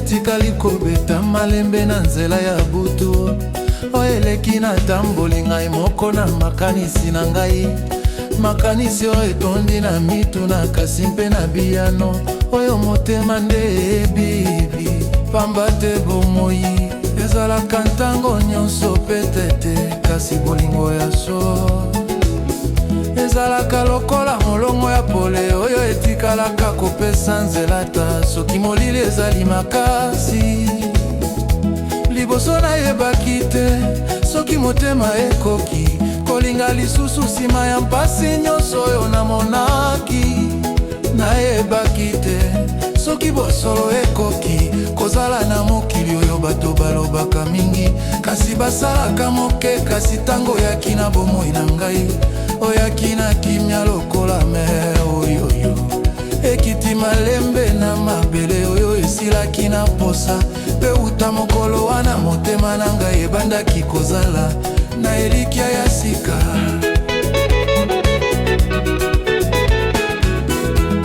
Etikali kobeta malembe na nzela ya butu oyo eleki. Natamboli ngai moko na makanisi na ngai, makanisi oyo etondi na mituna kasi mpe na biyano oyo motema nde eyebi. Pamba te bomoi ezalaka ntango nyonso pete te, kasi bolingo ya solo ezalaka lokola molongo ya pole oyo etikalaka kopesa nzela ta soki molili ezali makasi. Liboso nayebaki te soki motema ekoki kolinga lisusu nsima ya mpasi nyonso oyo namonaki. Nayebaki te soki bosolo ekoki kozala na mokili oyo bato balobaka mingi kasi basalaka moke. Kasi ntango oyaki na bomoi na ngai, oyaki na kimia lokola mer oyoyo ekiti malembe na mabele oyo esilaki na posa. Mpe uta mokolo wana motema na ngai ebandaki kozala na elikya ya sika.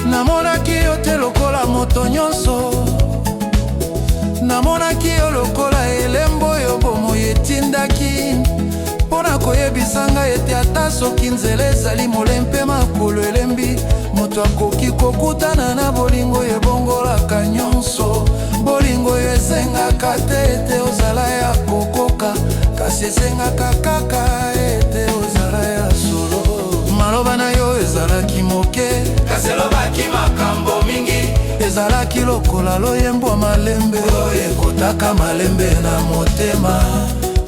Namonaki yo te lokola moto nyonso, namonaki yo lokola elembo oyo bomoi etindaki mpo na koyebisa ngai ete ata soki nzela ezali mole mpe makolo elembi, moto akoki kokutana na bolingo oyo ebongolaka nyonso. Bolingo oyo esengaka te ete ozala ya kokoka, kasi esengaka kaka ete ozala ya solo. Maloba na yo ezalaki moke, kasi elobaki makambo mingi. Ezalaki lokola loyembo ya malembe oyo ekotaka malembe na motema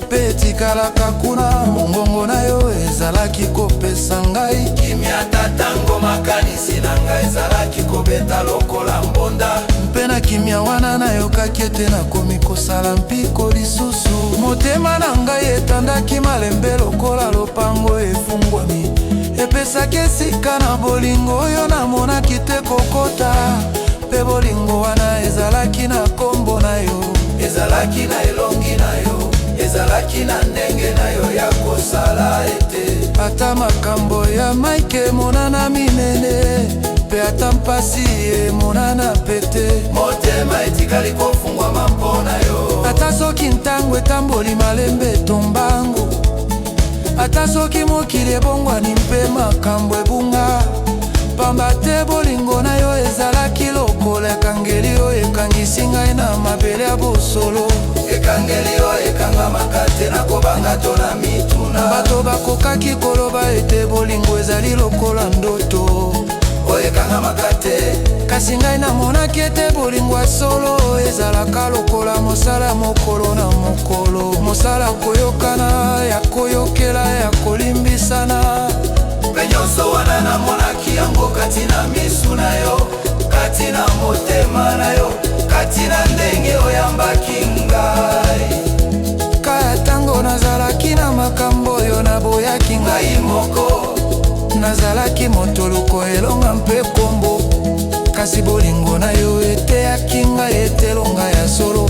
mpe etikalaka kuna. Mongongo na yo ezalaki kopesa ngai kimia ata ntango makanisi na ngai ezalaki kobeta lokola mbonda. Mpe na kimia wana nayokaki ete nakomi kosala mpiko lisusu. Motema na ngai etandaki malembe lokola lopango efungwami, epesaki esika na bolingo oyo namonaki te kokota. Mpe bolingo wana ezalaki na nkombo na yo, ezalaki na elongi na yo, ezalaki na ndenge na yo ya kosala ete ata makambo ya mike emonana minene mpe ata mpasi emonana pete, motema etikali kofungwama mpo na yo. Ata soki ntango etamboli malembe to mbangu, ata soki mokili ebongwani mpe makambo ebunga, pamba te bolingo na yo ezalaki lokola ekangeli oyo ekangisi ngai na mabele ya bosolo. Ekangeli oyo ekangamaka te na kobanga to na mituna. Bato bakokaki koloba ete bolingo ezali lokola ndoto oyo ekangamaka te, kasi ngai namonaki ete bolingo ya solo ezalaka lokola mosala mokolo na mokolo, mosala koyokana, ya koyokela, ya kolimbisana. Mpe nyonso wana namonaki yango kati na misu na yo, kati na motema na yo, kati na ndenge oyambaki ngai. Kaya ntango nazalaki na makambo oyo naboyaki ngai ngai moko, nazalaki moto luko elonga mpe kombo, kasi bolingo na yo eteyaki ngai ete elonga ya solo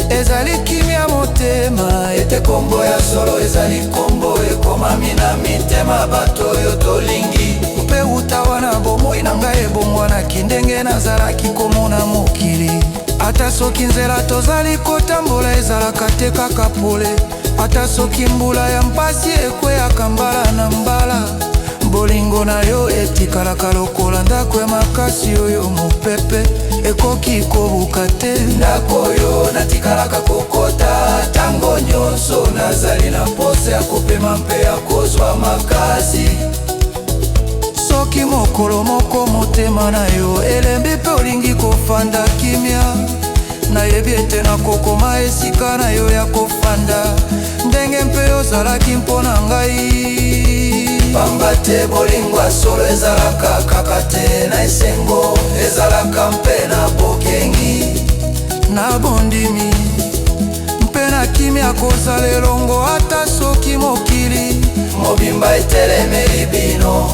ezali kimia motema, ete kombo ya solo ezali kombo ekomami na mitema bato oyo tolingi. Mpe wuta wana bomoi na ngai ebongwanaki ndenge nazalaki komona mokili. Ata soki nzela tozali kotambola ezalaka te kaka pole, ata soki mbula ya mpasi ekweyaka mbala na mbala, bolingo na yo etikalaka lokola ndako ya makasi oyo mopepe ekoki kobuka te. Ndako oyo natikalaka kokota ntango nyonso nazali na posa ya kopema mpe ya kozwa makasi. Soki mokolo moko motema na yo elembi mpe olingi kofanda kimia, nayebi ete nakokoma esika na yo ya kofanda, ndenge mpe ozalaki mpo na ngai. Pamba te bolingo ya solo ezalaka kaka te na esengo, ezalaka mpe na bokengi, na bondimi mpe na kimia, kozala elongo ata soki mokili mobimba etelemeli bino.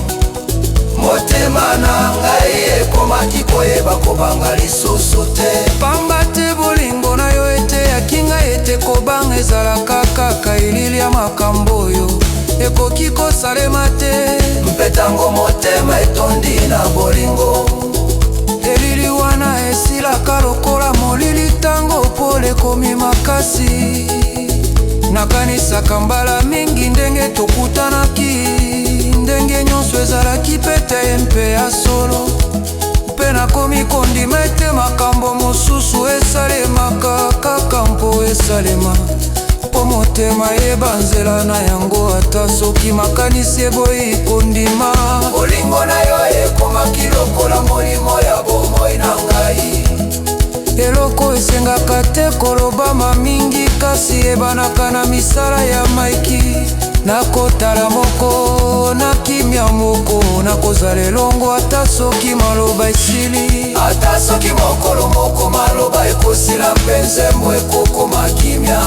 Motema na ngai ekomaki koyeba kobanga lisusu te, pamba te bolingo na yo eteyaki ngai ete kobanga ezalaka kaka elili ya makambo oyo ekoki kosalema te. Mpe ntango motema etondi na bolingo, elili wana esilaka lokola molili. makasi. Nakanisaka mbala mingi ndenge tokutanaki, ndenge nyonso ezalaki pete mpe ya solo. Mpe nakomi kondima ete makambo mosusu esalemaka kaka mpo esalema, mpo motema eyeba nzela na yango ata soki makanisi eboyi kondima. Bolingo na yo ekomaki lokola molimo ya bomoi na ngai. Eloko esengaka te kolobama mingi, kasi ebanaka na misala ya maiki. Nakotala moko na kimia moko, nakozala elongo ata soki maloba esili. Ata soki mokolo moko maloba ekosila mpe nzembo ekokoma kimia,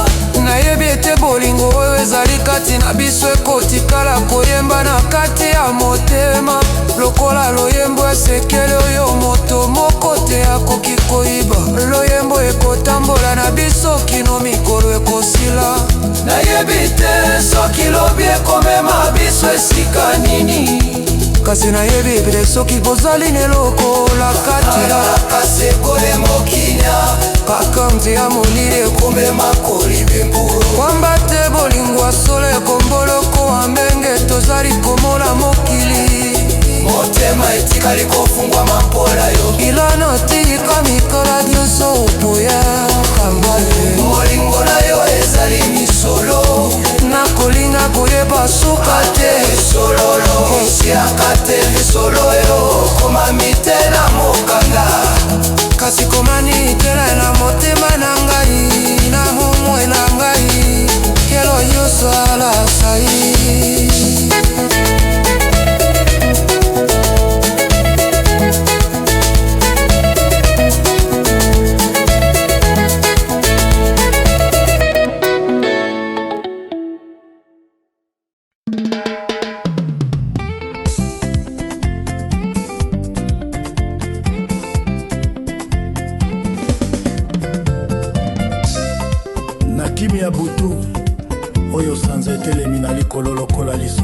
nayebi ete bolingo oyo ezali kati na biso ekotikala koyemba na kati ya motema, lokola loyembo ya sekele oyo moto moko te akoki koyiba. Loyembo ekotambola na biso kino mikolo ekosila. Nayebi te soki lobi ekomema biso esika nini, kasi nayebi ete soki bozali na eloko lakati kasi ekolemokinya kakanzi ya molili ekomema kolibimbu, kwamba te bolingo ya solo ekomboloko wa ndenge tozali komona mokili. Motema etikali kofungwama mpola yo ilana tika mikala nyonso opoya kambale. Bolingo na yo ezali misolo, nakolinga koyeba suka te. Sololo esiaka te, lisolo oyo okomami te na mokanda, kasi komani tela na motema na ngai, na bomoi na ngai kelo nyonso alasai. Na kimi ya butu oyo sanza etelemi na likolo lokola liso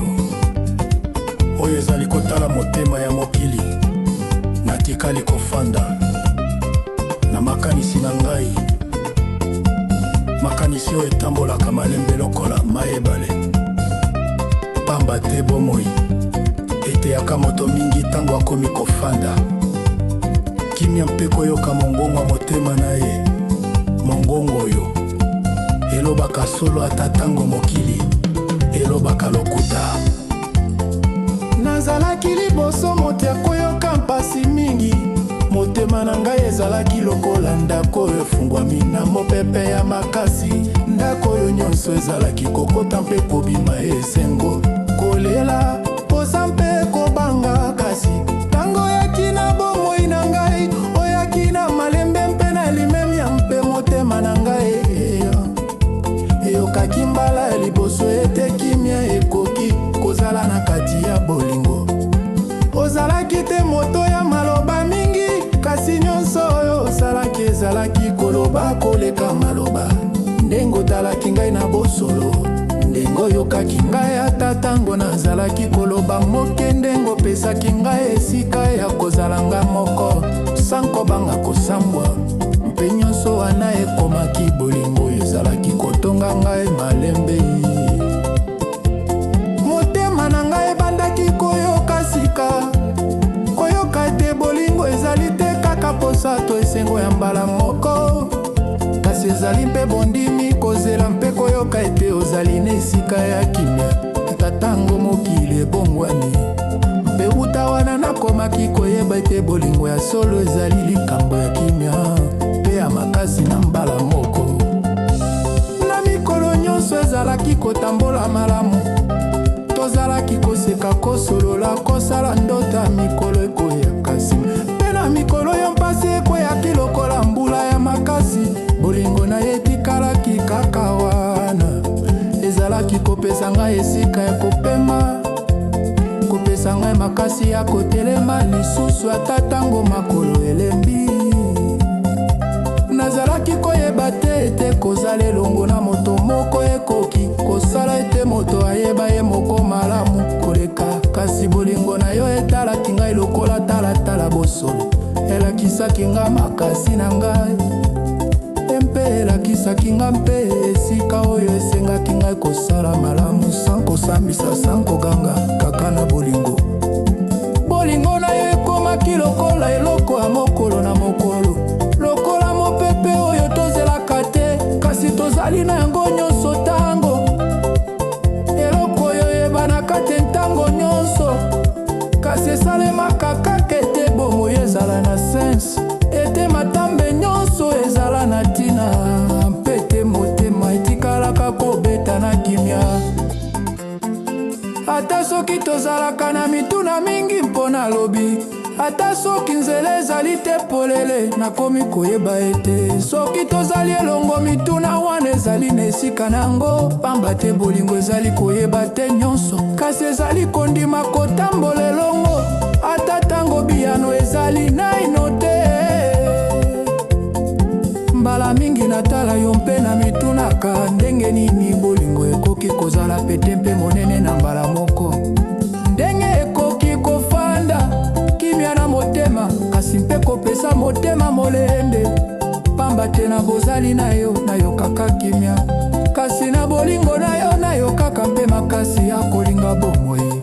oyo ezali kotala motema ya mokili, natikali kofanda na makanisi na ngai, makanisi oyo etambolaka malembe lokola mayebale. Pamba te bomoi eteyaka moto mingi ntango akomi kofanda kimia mpe koyoka mongongo ya motema na ye, mongongo oyo elobaka solo ata ntango mokili elobaka lokuta. Nazalaki liboso moto ya koyoka mpasi mingi. Motema na ngai ezalaki lokola ndako oyo efungwami na mopepe ya makasi, ndako oyo nyonso ezalaki kokota mpe kobima, esengo, kolela, posa mpe kobanga. Kasi ntango oyaki na bomoi na ngai, oyaki na malembe mpe na limemia, mpe motema na ngai eyokaki mbala ya liboso ete kimia ekoki kozala na kati ya bolingo. Ozalaki te moto ya maloba mingi, kasi nyonso oyo osalaki ezalaki koloba koleka maloba. Ndenge otalaki ngai na bosolo, ndenge oyokaki ngai ata ntango nazalaki koloba moke, ndenge opesaki ngai esika ya kozala nga moko sans kobanga kosambwa, mpe nyonso wana ekomaki bolingo oyo ezalaki kotonga ngai malembe. Motema na ngai ebandaki koyoka sika, koyoka ete bolingo ezali te kaka posa to esengo ya mbala moko, kasi ezali mpe bondimi, kozela mpe koyoka ete ozali na esika ya kimia ata ntango mokili ebongwani. Mpe wuta wana nakomaki koyeba ete bolingo ya solo ezali likambo ya kimia mpe ya makasi na mbala moko. Na mikolo nyonso ezalaki kotambola malamu, tozalaki koseka, kosolola, kosala ndoto ya mikolo ekoya. Kasi mpe na mikolo ya mpasi ekweyaki lokola mbula ya makasi, bolingo na ye etikalaki kaka wana. Ezalaki kopesa ngai esika ya kopema, kopesa ngai makasi ya kotelema lisusu ata ntango makolo elembi. Nazalaki koyeba te ete kozala elongo na moto moko ekoki kosala ete moto ayeba ye moko malamu koleka. Kasi bolingo na yo etalaki ngai lokola talatala bosolo, elakisaki ngai makasi na ngai mpe elakisaki elakisaki nga mpe esika oyo esengaki ngai kosala malamu sans kosambisa, sans koganga, kaka na bolingo. Bolingo na yo ekomaki lokola eloko ya mokolo na mokolo, lokola mopepe oyo tozelaka te, kasi tozali na yango nyonso ntango. Eloko oyo eyebanaka te ntango nyonso, kasi esalemaka kaka ete bomoi ezala na sense, ete matambe nyonso ezala na ntina, mpe ete motema etikalaka kobeta na kimia. Ata soki tozalaka na mituna mingi mpo na lobi, ata soki nzela ezali te polele, nakomi koyeba ete soki tozali elongo, mituna wana ezali na esika na yango, pamba te bolingo ezali koyeba te nyonso, kasi ezali kondima kotambola elongo ata tango biyano ezali naino te. Mbala mingi natala yo mpe na mitunaka ndenge nini bolingo ekoki kozala pete mpe monene na mbala moko, ndenge ekoki kofanda kimia na motema kasi mpe kopesa motema molende, pamba te na bozali na yo nayokaka kimia, kasi na bolingo na yo nayokaka mpe makasi ya kolinga bomoi.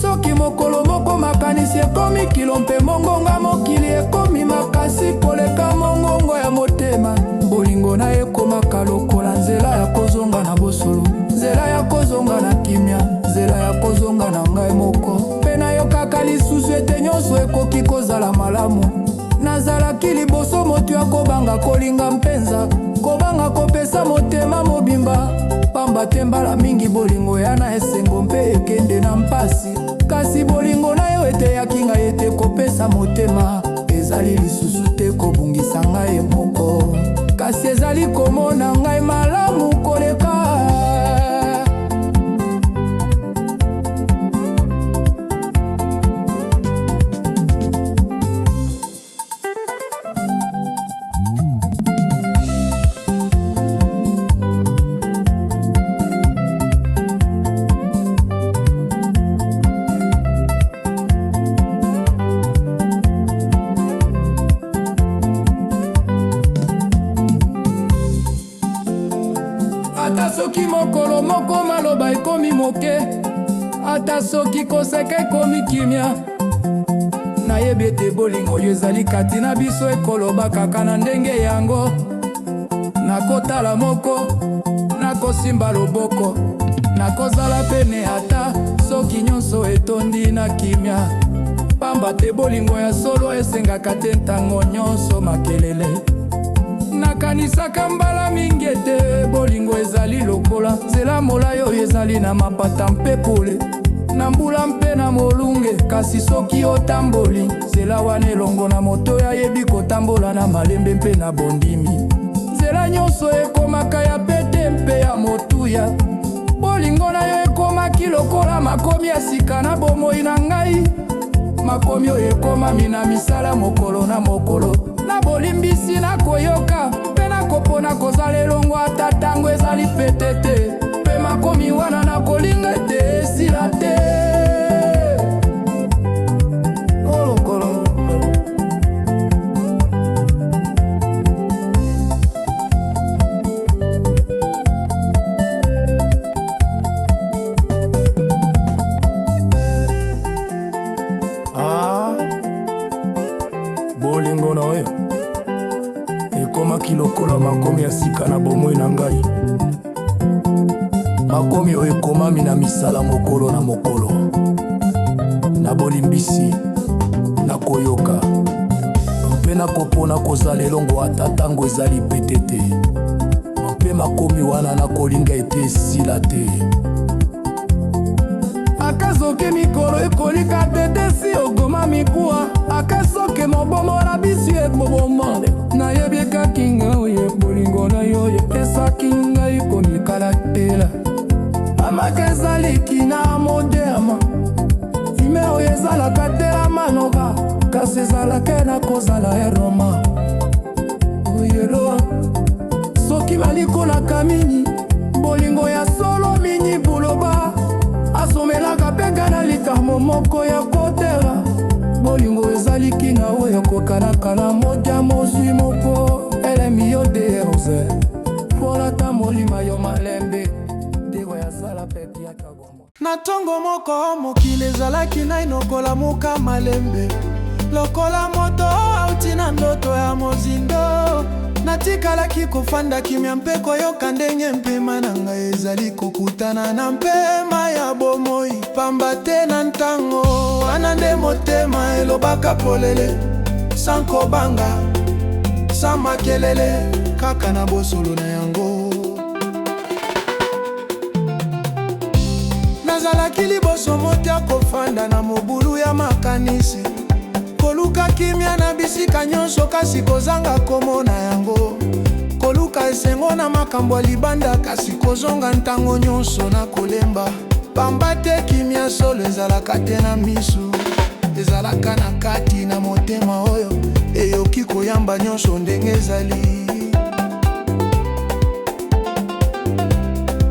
Soki mokolo moko makanisi ekomi kilo mpe mongonga mokili ekomi makasi koleka mongongo ya motema, bolingo na ye ekomaka lokola nzela ya kozonga na bosolo, nzela ya kozonga na kimia, nzela ya kozonga na ngai moko. Mpe nayokaka lisusu ete nyonso ekoki kozala malamu. Nazalaki liboso moto ya kobanga kolinga mpenza, kobanga kopesa motema mobimba, pamba te mbala mingi bolingo ya na esengo mpe ekende na mpasi. Kasi bolingo na yo eteyaki ngai ete kopesa motema ezali lisusu te kobungisa ngai moko, kasi ezali komona ngai malamu koleka. Ata soki mokolo moko maloba ekomi moke, ata soki koseka ekomi kimia, nayebi ete bolingo oyo ezali kati na biso ekoloba kaka na ndenge yango. Nakotala moko, nakosimba loboko, nakozala pene ata soki nyonso etondi na kimia, pamba te bolingo ya solo esengaka te ntango nyonso makelele. Nakanisaka mbala mingi ete bolingo ezali lokola nzela molai oyo ezali na mapata mpe pole, na mbula mpe na molunge. Kasi soki otamboli nzela wana elongo na moto oyo ayebi kotambola na malembe mpe na bondimi, nzela nyonso ekomaka ya pete mpe ya motuya. Bolingo na yo ekomaki lokola makomi ya sika na bomoi na ngai, makomi oyo ekomami na misala mokolo na mokolo, na bolimbisi, na koyoka mpe na kopona kozala elongo ata ntango ezali pete te. Mpe makomi wana nakolinga ete esila te. Olokolo. Ah, bolingo na yo ekomaki lokola makomi ya sika na bomoi na ngai, makomi oyo ekomami na misala mokolo na mokolo, na bolimbisi, na koyoka mpe na kopona kozala elongo ata ntango ezali pete te. Mpe makomi wana nakolinga ete esila te. Aka soki mikolo ekolika tetesi okoma mikuwa, aka soki mobomo na biso ekoboma, nayebi ekaki ngai oyo bolingo na yo epesaki ngai komikalatela. Amaka ezaliki na motema ime oyo ezalaka te ya maloba, kasi ezalaka na kozala eroma oyelo. Soki balikolaka mingi bolingo ya solo mingi buloba asomelaka mpe nga na likambo moko ya kotela. Bolingo ezali kina oyo ekokanaka na moja mozwi moko elemi yo derose. Na ntongo moko mokili ezalaki naino kolamuka malembe, lokola moto auti na ndoto ya mozindo. Natikalaki kofanda kimia mpe koyoka ndenge mpema na ngai ezali kokutana na mpema ya bomoi. Pamba te na ntango wana nde motema elobaka polele, sans kobanga, sans makelele, kaka na bosolo na yango. Nazalaki liboso moto ya kofanda na mobulu ya makanisi, koluka kimia na bisika nyonso kasi kozanga komona yango, koluka esengo na makambo ya libanda kasi kozonga ntango nyonso na kolemba. Pamba te kimia solo ezalaka te na misu, ezalaka na kati na motema oyo eyoki koyamba nyonso ndenge ezali.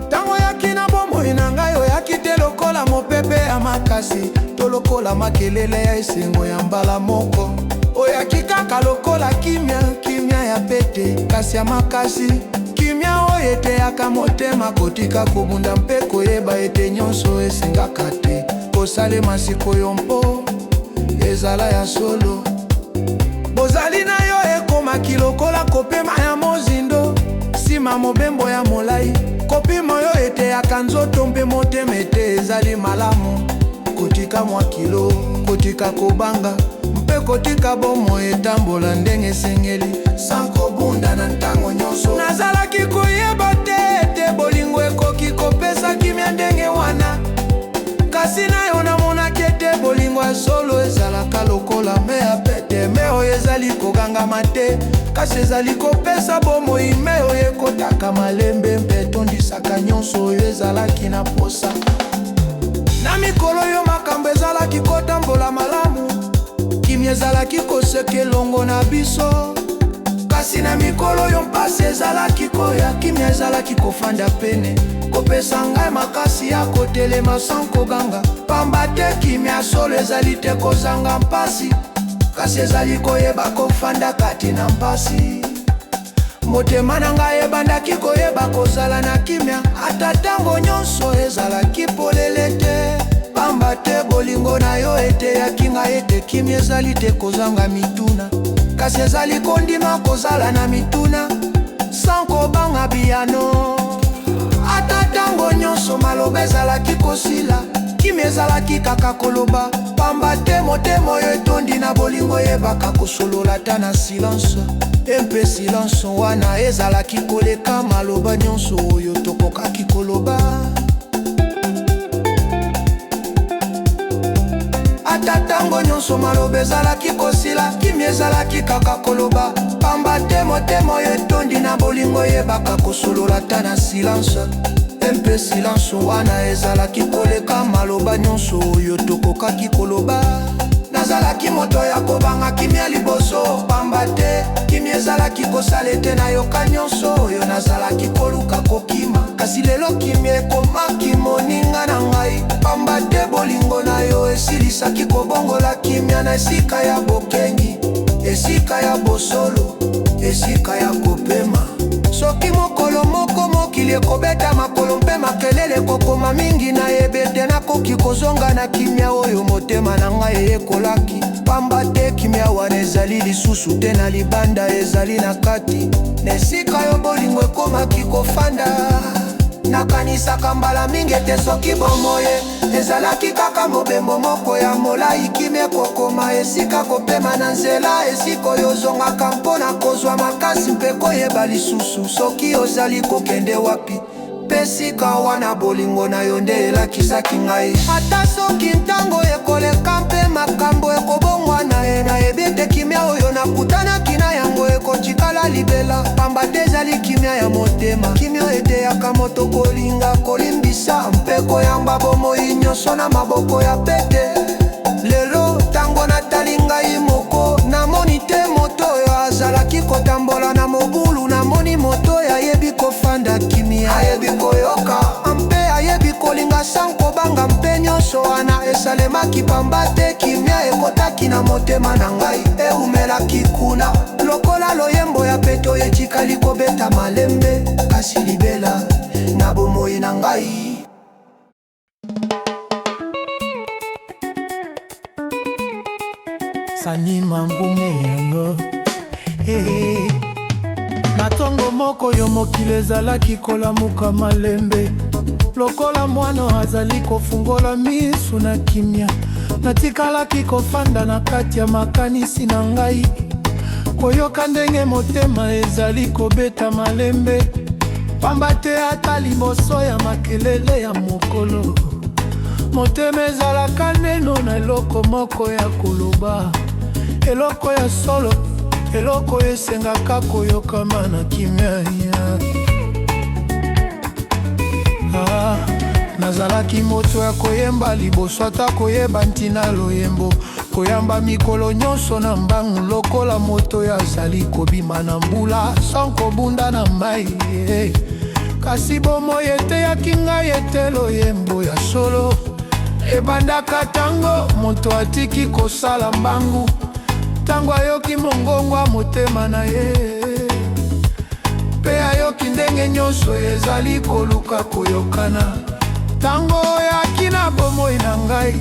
Ntango oyaki na bomoi na ngai, oyaki te lokola mopepe ya makasi to lokola makelele ya esengo ya mbala moko. Oyaki kaka lokola kimia, kimia ya pete kasi ya makasi, kimia oyo eteyaka motema kotika kobunda mpe koyeba ete nyonso esengaka te kosalema sikoyo mpo ezala ya solo. Bozali na yo ekomaki lokola kopema ya mozindo nsima mobembo ya molai, kopima oyo eteyaka nzoto mpe motema ete ezali malamu kotika mwa kilo, kotika kobanga mpe kotika bomoi etambola ndenge esengeli sans kobunda na ntango nyonso. Nazalaki koyeba te ete bolingo ekoki kopesa kimia ndenge wana, kasi na yo namonaki ete bolingo ya solo ezalaka lokola mai ya pete, mai oyo ezali kogangama te kasi ezali kopesa bomoi, mai oyo ekotaka malembe mpe etondisaka nyonso oyo ezalaki na posa. Na mikolo oyo makambo ezalaki kotambola malamu, kimia ezalaki koseka elongo na biso, kasi na mikolo oyo mpasi ezalaki koya, kimia ezalaki kofanda pene, kopesa ngai makasi ya kotelema sans koganga. Pamba te kimia solo ezali te kozanga mpasi, kasi ezali koyeba kofanda kati na mpasi. Motema na ngai ebandaki koyeba kozala na kimia ata ntango nyonso ezalaki polele te. Pamba te bolingo na yo eteyaki ngai ete kimia ezali te kozanga mituna, kasi ezali kondima kozala na mituna sans kobanga biyano. Ata ntango nyonso maloba ezalaki kosila, kimia ezalaki kaka koloba. Pamba te motema oyo etondi na bolingo eyebaka kosolola ata na silence, mpe silence wana ezalaki koleka maloba nyonso oyo tokokaki koloba. Ata ntango nyonso maloba ezalaki kosila, kimia ezalaki kaka koloba. Pamba te motema oyo etondi na bolingo eyebaka kosolola ata na silence, mpe silence wana ezalaki koleka maloba nyonso oyo tokokaki koloba. Nazalaki moto ya kobanga kimia liboso, pamba te kimia ezalaki kosala ete nayoka nyonso oyo nazalaki koluka kokima. Kasi lelo kimia ekomaki moninga na ngai, pamba te bolingo na yo esilisaki kobongola kimia na esika ya bokengi, esika ya bosolo, esika ya kopema. Soki mokolo moko mokili ekobeta makolo mpe makelele ekokoma mingi, nayebi ete nakoki kozonga na kimia oyo motema na ngai eyekolaki. Pamba te kimia wana ezali lisusu te na libanda, ezali na kati, na esika yo bolingo ekomaki kofanda. Nakanisaka mbala mingi ete soki bomoi ezalaki kaka mobembo moko ya molai, kimia ekokoma esika kopema na nzela, esika oyo ozongaka mpona kozwa makasi mpe koyeba lisusu soki ozali kokende wapi. Mpe esika wana bolingo na yo nde elakisaki ngai. Ata soki ntango ekoleka mpe makambo ekobongwana, ye nayebi ete kimia oyo nakutanaki na yango ekotikala libela. Pamba te ezali kimia ya motema, kimia eteyaka moto kolinga, kolimbisa mpe koyamba bomoi nyonso na maboko ya pete. Lelo ntango natali ngai moko, namoni te moto oyo azalaki kotambola na mobulu, namoni moto oyo ayebi kofanda kimia, ayebi koyoka mpe ayebi kolinga sans kobanga. Mpe nyonso wana esalemaki pamba te kimia ekotaki na motema na ngai, eumelaki kuna lokola loyembo ya peto etikali kobeta malembe, kasi libela na bomoi na ngai. Nima mbunge yango. Hey. Na ntongo moko yo mokili ezalaki kolamuka malembe, lokola mwana azali kofungola misu na kimia. Natikalaki kofanda na kati ya makanisi na ngai, koyoka ndenge motema ezali kobeta malembe, pamba te ata liboso ya makelele ya mokolo, motema ezalaka neno na eloko moko ya koloba, eloko ya solo, eloko esengaka koyokama na kimia. Ah, nazalaki moto ya koyemba liboso ata koyeba ntina loyembo, koyamba mikolo nyonso na mbangu lokola moto oyo azali kobima na mbula sans kobunda na mai. Kasi bomoi eteyaki ngai ete loyembo ya solo ebandaka ntango moto atiki kosala mbangu, ntango ayoki mongongo ya motema na ye mpe ayoki ndenge nyonso ezali koluka koyokana. Ntango oyaki na bomoi na ngai,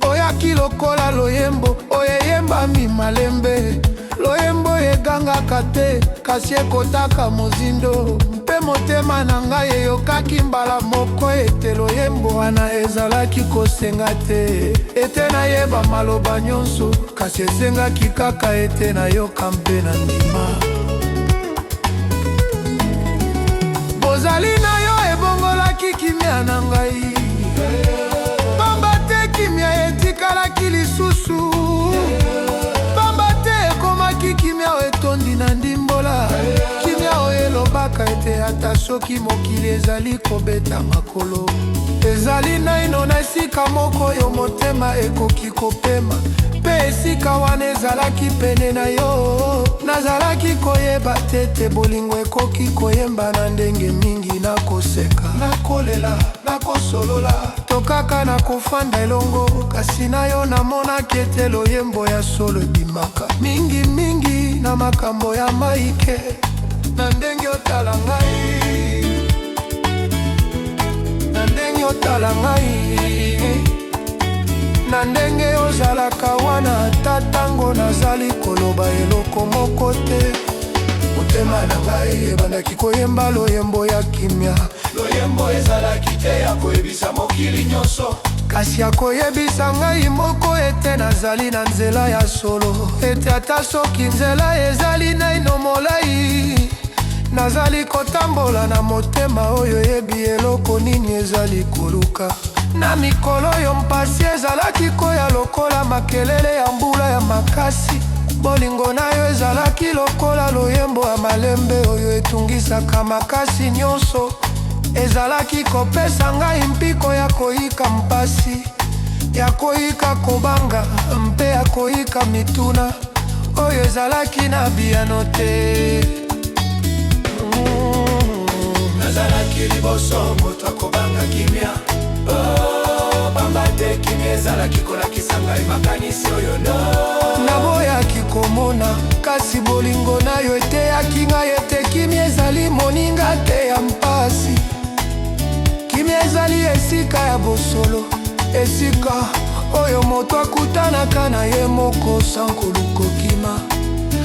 oyaki lokola loyembo oyo eyembami malembe, loyembo egangaka te kasi ekotaka mozindo, mpe motema na ngai eyokaki mbala moko ete loyembo wana ezalaki kosenga te ete nayeba maloba nyonso, kasi esengaki kaka ete nayoka mpe na ndima. Bozali na yo ebongolaki kimia na ngai, pamba te kimia etikalaki lisusu, pamba te ekomaki kimia oyo etondi na ndimbola, kimia oyo elobaka ete ata soki mokili ezali kobeta makolo, ezali naino na esika moko oyo motema ekoki kopema, mpe esika wana ezalaki pene na yo. Nazalaki koyeba te ete bolingo ekoki koyemba na ndenge mingi, na koseka, na kolela, na kosolola, to kaka na kofanda elongo. Kasi na yo namonaki ete loyembo ya solo ebimaka mingimingi na makambo ya maike, na ndenge otala ngai, na ndenge otala ngai, na ndenge ozalaka wana ata ntango nazali koloba eloko moko te. Motema na ngai ebandaki koyemba loyembo ya kimia. Loyembo ezalaki te ya koyebisa mokili nyonso, kasi ya koyebisa ngai moko ete nazali na nzela ya solo, ete ata soki nzela ezali naino molai, nazali kotambola na motema oyo eyebi eloko nini ezali koluka. Na mikolo oyo mpasi ezalaki koya lokola makelele ya mbula ya makasi, bolingo na yo ezalaki lokola loyembo ya malembe oyo etungisaka makasi nyonso. Ezalaki kopesa ngai mpiko ya koyika mpasi, ya koyika kobanga, mpe ya koyika mituna oyo ezalaki na biyano te. Nazalaki liboso moto akobanga kimia, oh, pamba te kimia ezalaki kolakisa ngai makanisi oyo no Naboyaki komona, kasi bolingo na yo eteyaki ngai ete kimia ezali moninga te ya mpasi. Kimia ezali esika ya bosolo, esika oyo moto akutanaka na ye moko sans koluka kokima.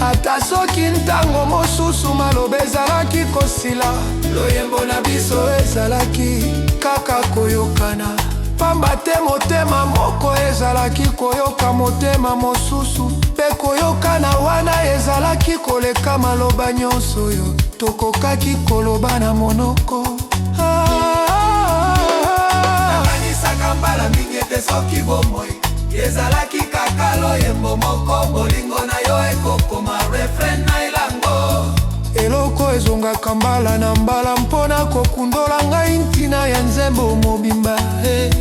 Ata soki ntango mosusu maloba ezalaki kosila, loyembo na biso ezalaki kaka koyokana, pamba te motema moko ezalaki koyoka motema mosusu, mpe koyokana wana ezalaki koleka maloba nyonso oyo tokokaki koloba na monoko. Ah. Nakanisaka mbala mingi ete soki bomoi ezalaki kaka loyembo moko, bolingo na yo ekokoma refrain na elango. Eloko ezongaka mbala na mbala mpona kokundola ngai ntina ya nzembo mobimba, eh.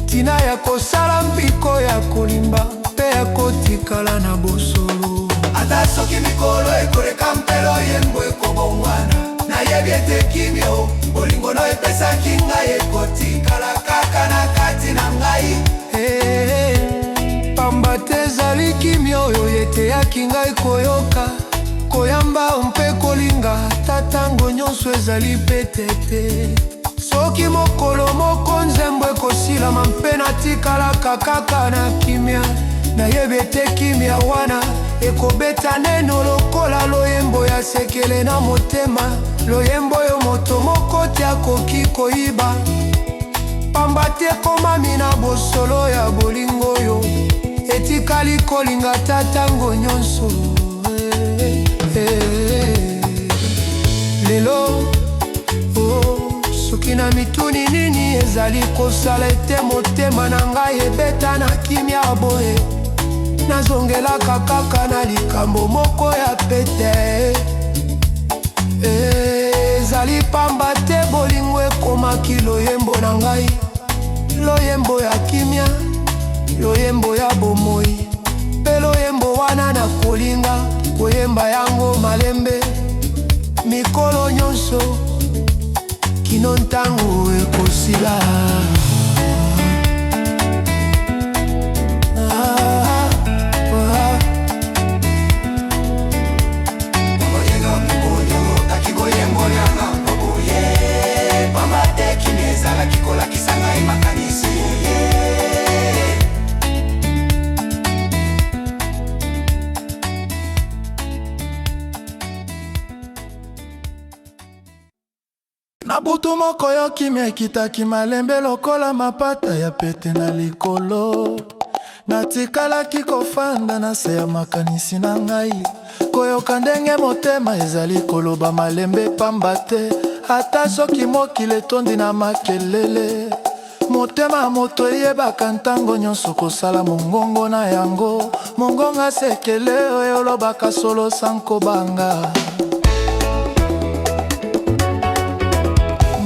Ntina ya kosala mpiko ya kolimba mpe ya kotikala na bosolo. Ata soki mikolo ekoleka mpe loyembo ekobongwana, nayebi ete kimia bolingo no epesaki ngai ekotikala kaka na kati na ngai. Eh, pamba te ezali kimia oyo eteyaki ngai koyoka, koyamba mpe kolinga ata ntango nyonso ezali pete te. Soki mokolo moko nzembo ekosilama mpe natikalaka kaka na kimia, Nayebi ete kimia wana ekobeta neno lokola loyembo ya sekele na motema, loyembo oyo moto moko te akoki koyiba, pamba te ekomami na bosolo ya bolingo oyo etikali kolinga ata tango nyonso. Lelo oh, soki na mituni nini ezali kosala ete motema na ngai ebeta na kimia boye, nazongelaka kaka na likambo moko ya pete. Ezali pamba te bolingo ekomaki loyembo na ngai, loyembo ya kimia, loyembo ya bomoi. Mpe loyembo wana nakolinga koyemba yango malembe mikolo nyonso kino ntango ekosila. Ah, ah. Pamba te kimia ezalaki kolakisa ngai makanisi. Na butu moko yo kimia ekitaki malembe lokola mapata ya pete na likolo. Natikalaki kofanda na se ya makanisi na ngai, koyoka ndenge motema ezali koloba malembe pamba te ata soki mokili etondi na makelele, motema ya moto eyebaka ntango nyonso kosala mongongo na yango, mongongo ya sekele oyo elobaka solo sans kobanga.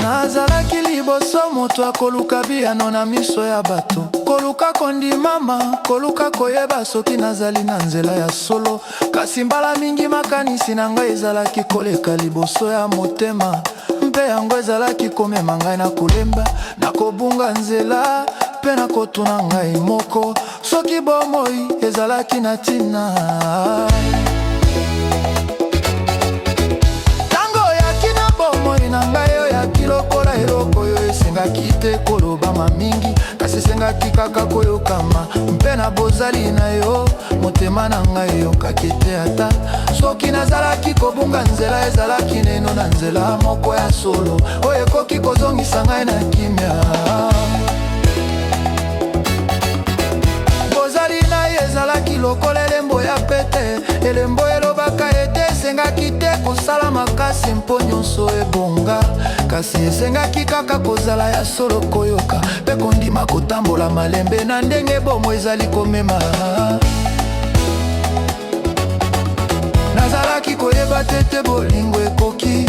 Nazalaki liboso moto akoluka biyano na miso ya bato, koluka kondimama, koluka koyeba soki nazali na nzela ya solo. Kasi mbala mingi makanisi na ngai ezalaki koleka liboso ya motema, mpe yango ezalaki komema ngai na kolemba, na kobunga nzela, mpe na kotuna ngai moko soki bomoi ezalaki na ntina. Tango oyaki na bomoi na ngai, oyaki lokola eloko oyo esengaki te kolobama mingi, kasi esengaki kaka koyokama. Mpe na bozali na yo, motema na ngai eyokaki ete ata soki nazalaki kobunga nzela, ezalaki neno na nzela moko ya solo oyo ekoki kozongisa ngai na kimia. Bozali na ye ezalaki lokola elembo ya pete, elembo elobaka ete esengaki te kosala makasi mpo nyonso ebonga, kasi esengaki kaka kozala ya solo, koyoka mpe kondima kotambola malembe na ndenge bomoi ezali komema. Nazalaki koyeba te te bolingo ekoki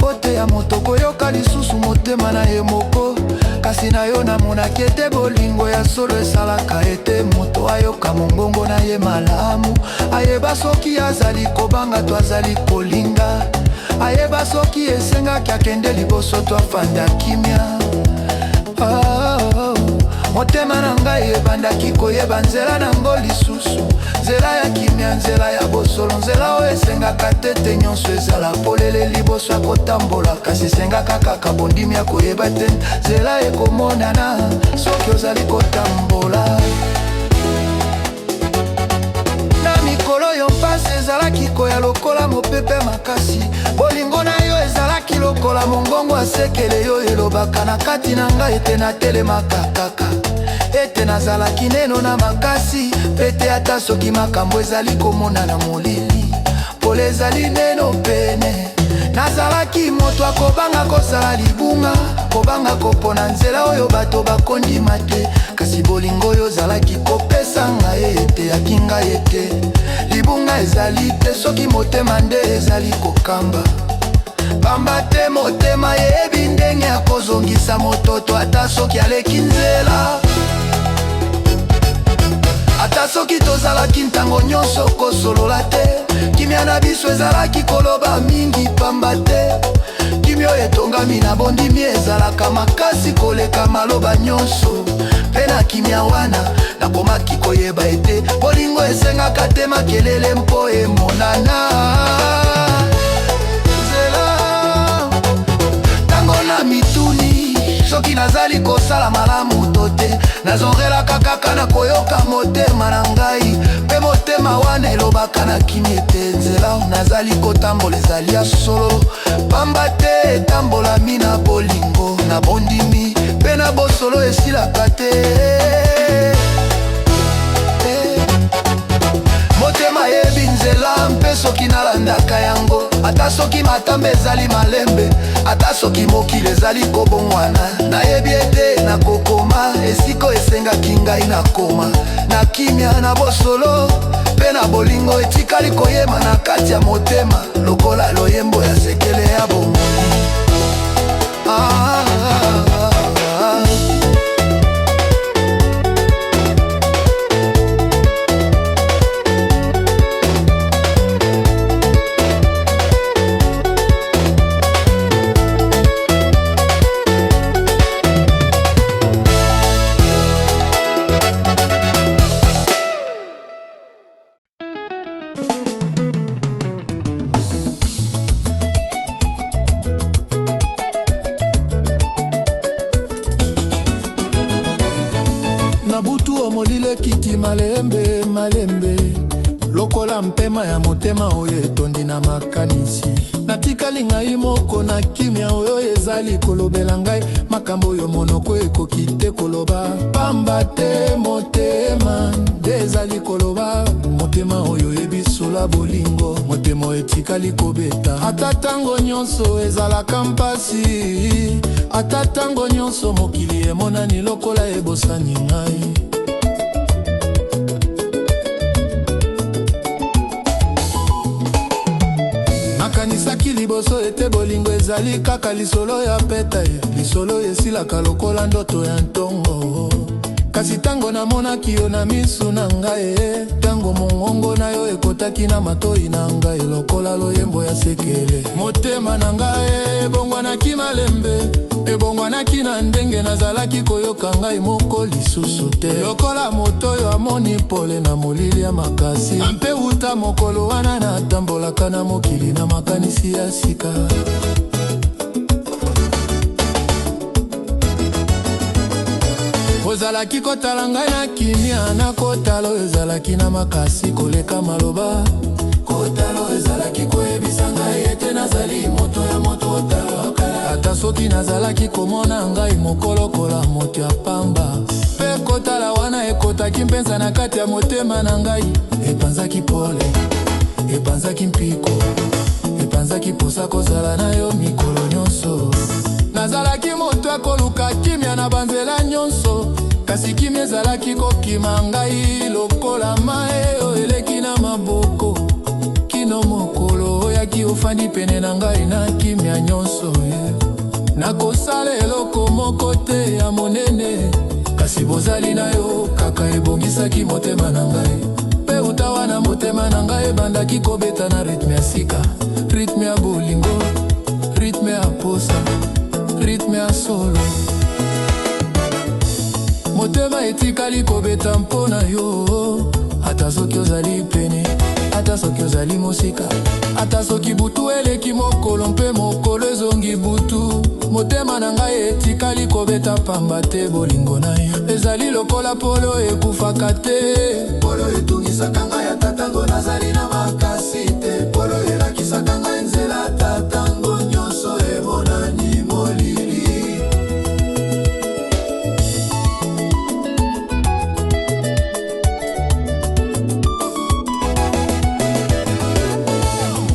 koteya moto koyoka lisusu motema na ye moko, kasi na yo namonaki ete bolingo ya solo esalaka ete moto ayoka mongongo na ye malamu, ayeba soki azali kobanga to azali kolinga, ayeba soki esengaki akende liboso to afanda kimia. Oh, motema na ngai ebandaki koyeba nzela nango lisusu, nzela ya kimia, nzela ya bosolo, nzela oyo esengaka te te nyonso ezala polele liboso ya kotambola, kasi esengaka kaka bondimi ya koyeba te nzela ekomonana soki ozali kotambola. Na mikolo oyo mpasi ezalaki koya lokola mopepe makasi, bolingo na yo ezalaki lokola mongongo ya sekele oyo elobaka na kati na ngai ete natelemaka kaka, ete nazalaki neno na makasi, mpe te ata soki makambo ezali komonana molili, pole ezali neno pene. Nazalaki moto akobanga kosala libunga, kobanga kopona nzela oyo bato bakondima te, kasi bolingo oyo ozalaki kopesa ngai eteyaki ngai ete libunga ezali te soki motema nde ezali kokamba. Pamba te motema eyebi ndenge ya kozongisa moto ata soki aleki nzela. Ata soki tozalaki ntango nyonso kosolola te, kimia na biso ezalaki koloba mingi pamba te kimia oyo etongami na bondimi ezalaka makasi koleka maloba nyonso. Mpe na kimia wana nakomaki koyeba ete bolingo esengaka te makelele mpo emonana. Nzela ntango na mituni soki nazali kosala malamu to te, nazongelaka kaka na koyoka motema na ngai. Motema wana elobaka na kimia ete nzela nazali kotambola ezali ya solo, pamba te etambolami na bolingo, na bondimi mpe na bosolo esilaka te. Motema yebi nzela mpe soki nalandaka yango, ata soki matambe ezali malembe, ata soki mokili ezali kobongwana, nayebi ete nakokoma esika esengaki ngai nakoma, na kimia, na bosolo mpe na bolingo etikali koyema na kati ya motema lokola loyembo ya sekele ya bomoi. Ah, ah, ah, ah. Na butu omolili ekiti malembe malembe, lokola mpema ya motema oyo etondi na makanisi. Natikali ngai moko na kimia oyo ezali kolobela ngai makambo oyo monoko ekoki te koloba, pamba te motema nde ezali koloba. Motema oyo ebisola bolingo, motema oyo etikali kobeta ata tango nyonso ezalaka mpasi, ata tango nyonso mokili emonani lokola ebosani ngai. Nakanisaki liboso ete bolingo ezali kaka lisolo ya pete, lisolo esilaka lokola ndoto ya ntongo. Kasi tango namonaki yo na misu na ngai, tango mongongo na yo ekotaki na matoi na ngai lokola loyembo ya sekele, motema na ngai ebongwanaki malembe, ebongwanaki na ndenge nazalaki koyoka ngai moko lisusu te, lokola moto oyo amoni pole na molili ya makasi. Mpe wuta mokolo wana natambolaka na mokili na makanisi ya sika. Ozalaki kotala ngai na kimia, na kotala oyo ezalaki na makasi koleka maloba. Kotala oyo ezalaki koyebisa ngai ete nazali moto ya moto otalaka, ata soki nazalaki komona ngai moko lokola moto ya pamba. Mpe kotala wana ekotaki mpenza na kati ya motema na ngai, epanzaki pole, epanzaki mpiko, epanzaki posa kozala na yo mikolo nyonso. Nazalaki moto ya koluka kimia na banzela nyonso, kasi kimia ezalaki kokima ngai lokola mai oyo eleki na maboko, kino mokolo oyaki ofandi pene na ngai na kimia nyonso, yeah. Nakosala eloko moko te ya monene, kasi bozali na yo kaka ebongisaki motema na ngai. Mpe uta wana motema na ngai ebandaki kobeta na rythme ya sika, rythme ya bolingo, rythme ya posa, rythme ya solo. Motema etikali kobeta mpo na yo, ata soki ozali pene, ata soki ozali mosika, ata soki butu eleki mokolo mpe mokolo ezongi butu. Motema na ngai etikali kobeta pamba te bolingo na yo ezali lokola polo ekufaka te. Polo etungisaka ngai ata tango nazali na makasi te, polo elakisaka ngai nzela ata tango nyonso emonani molili.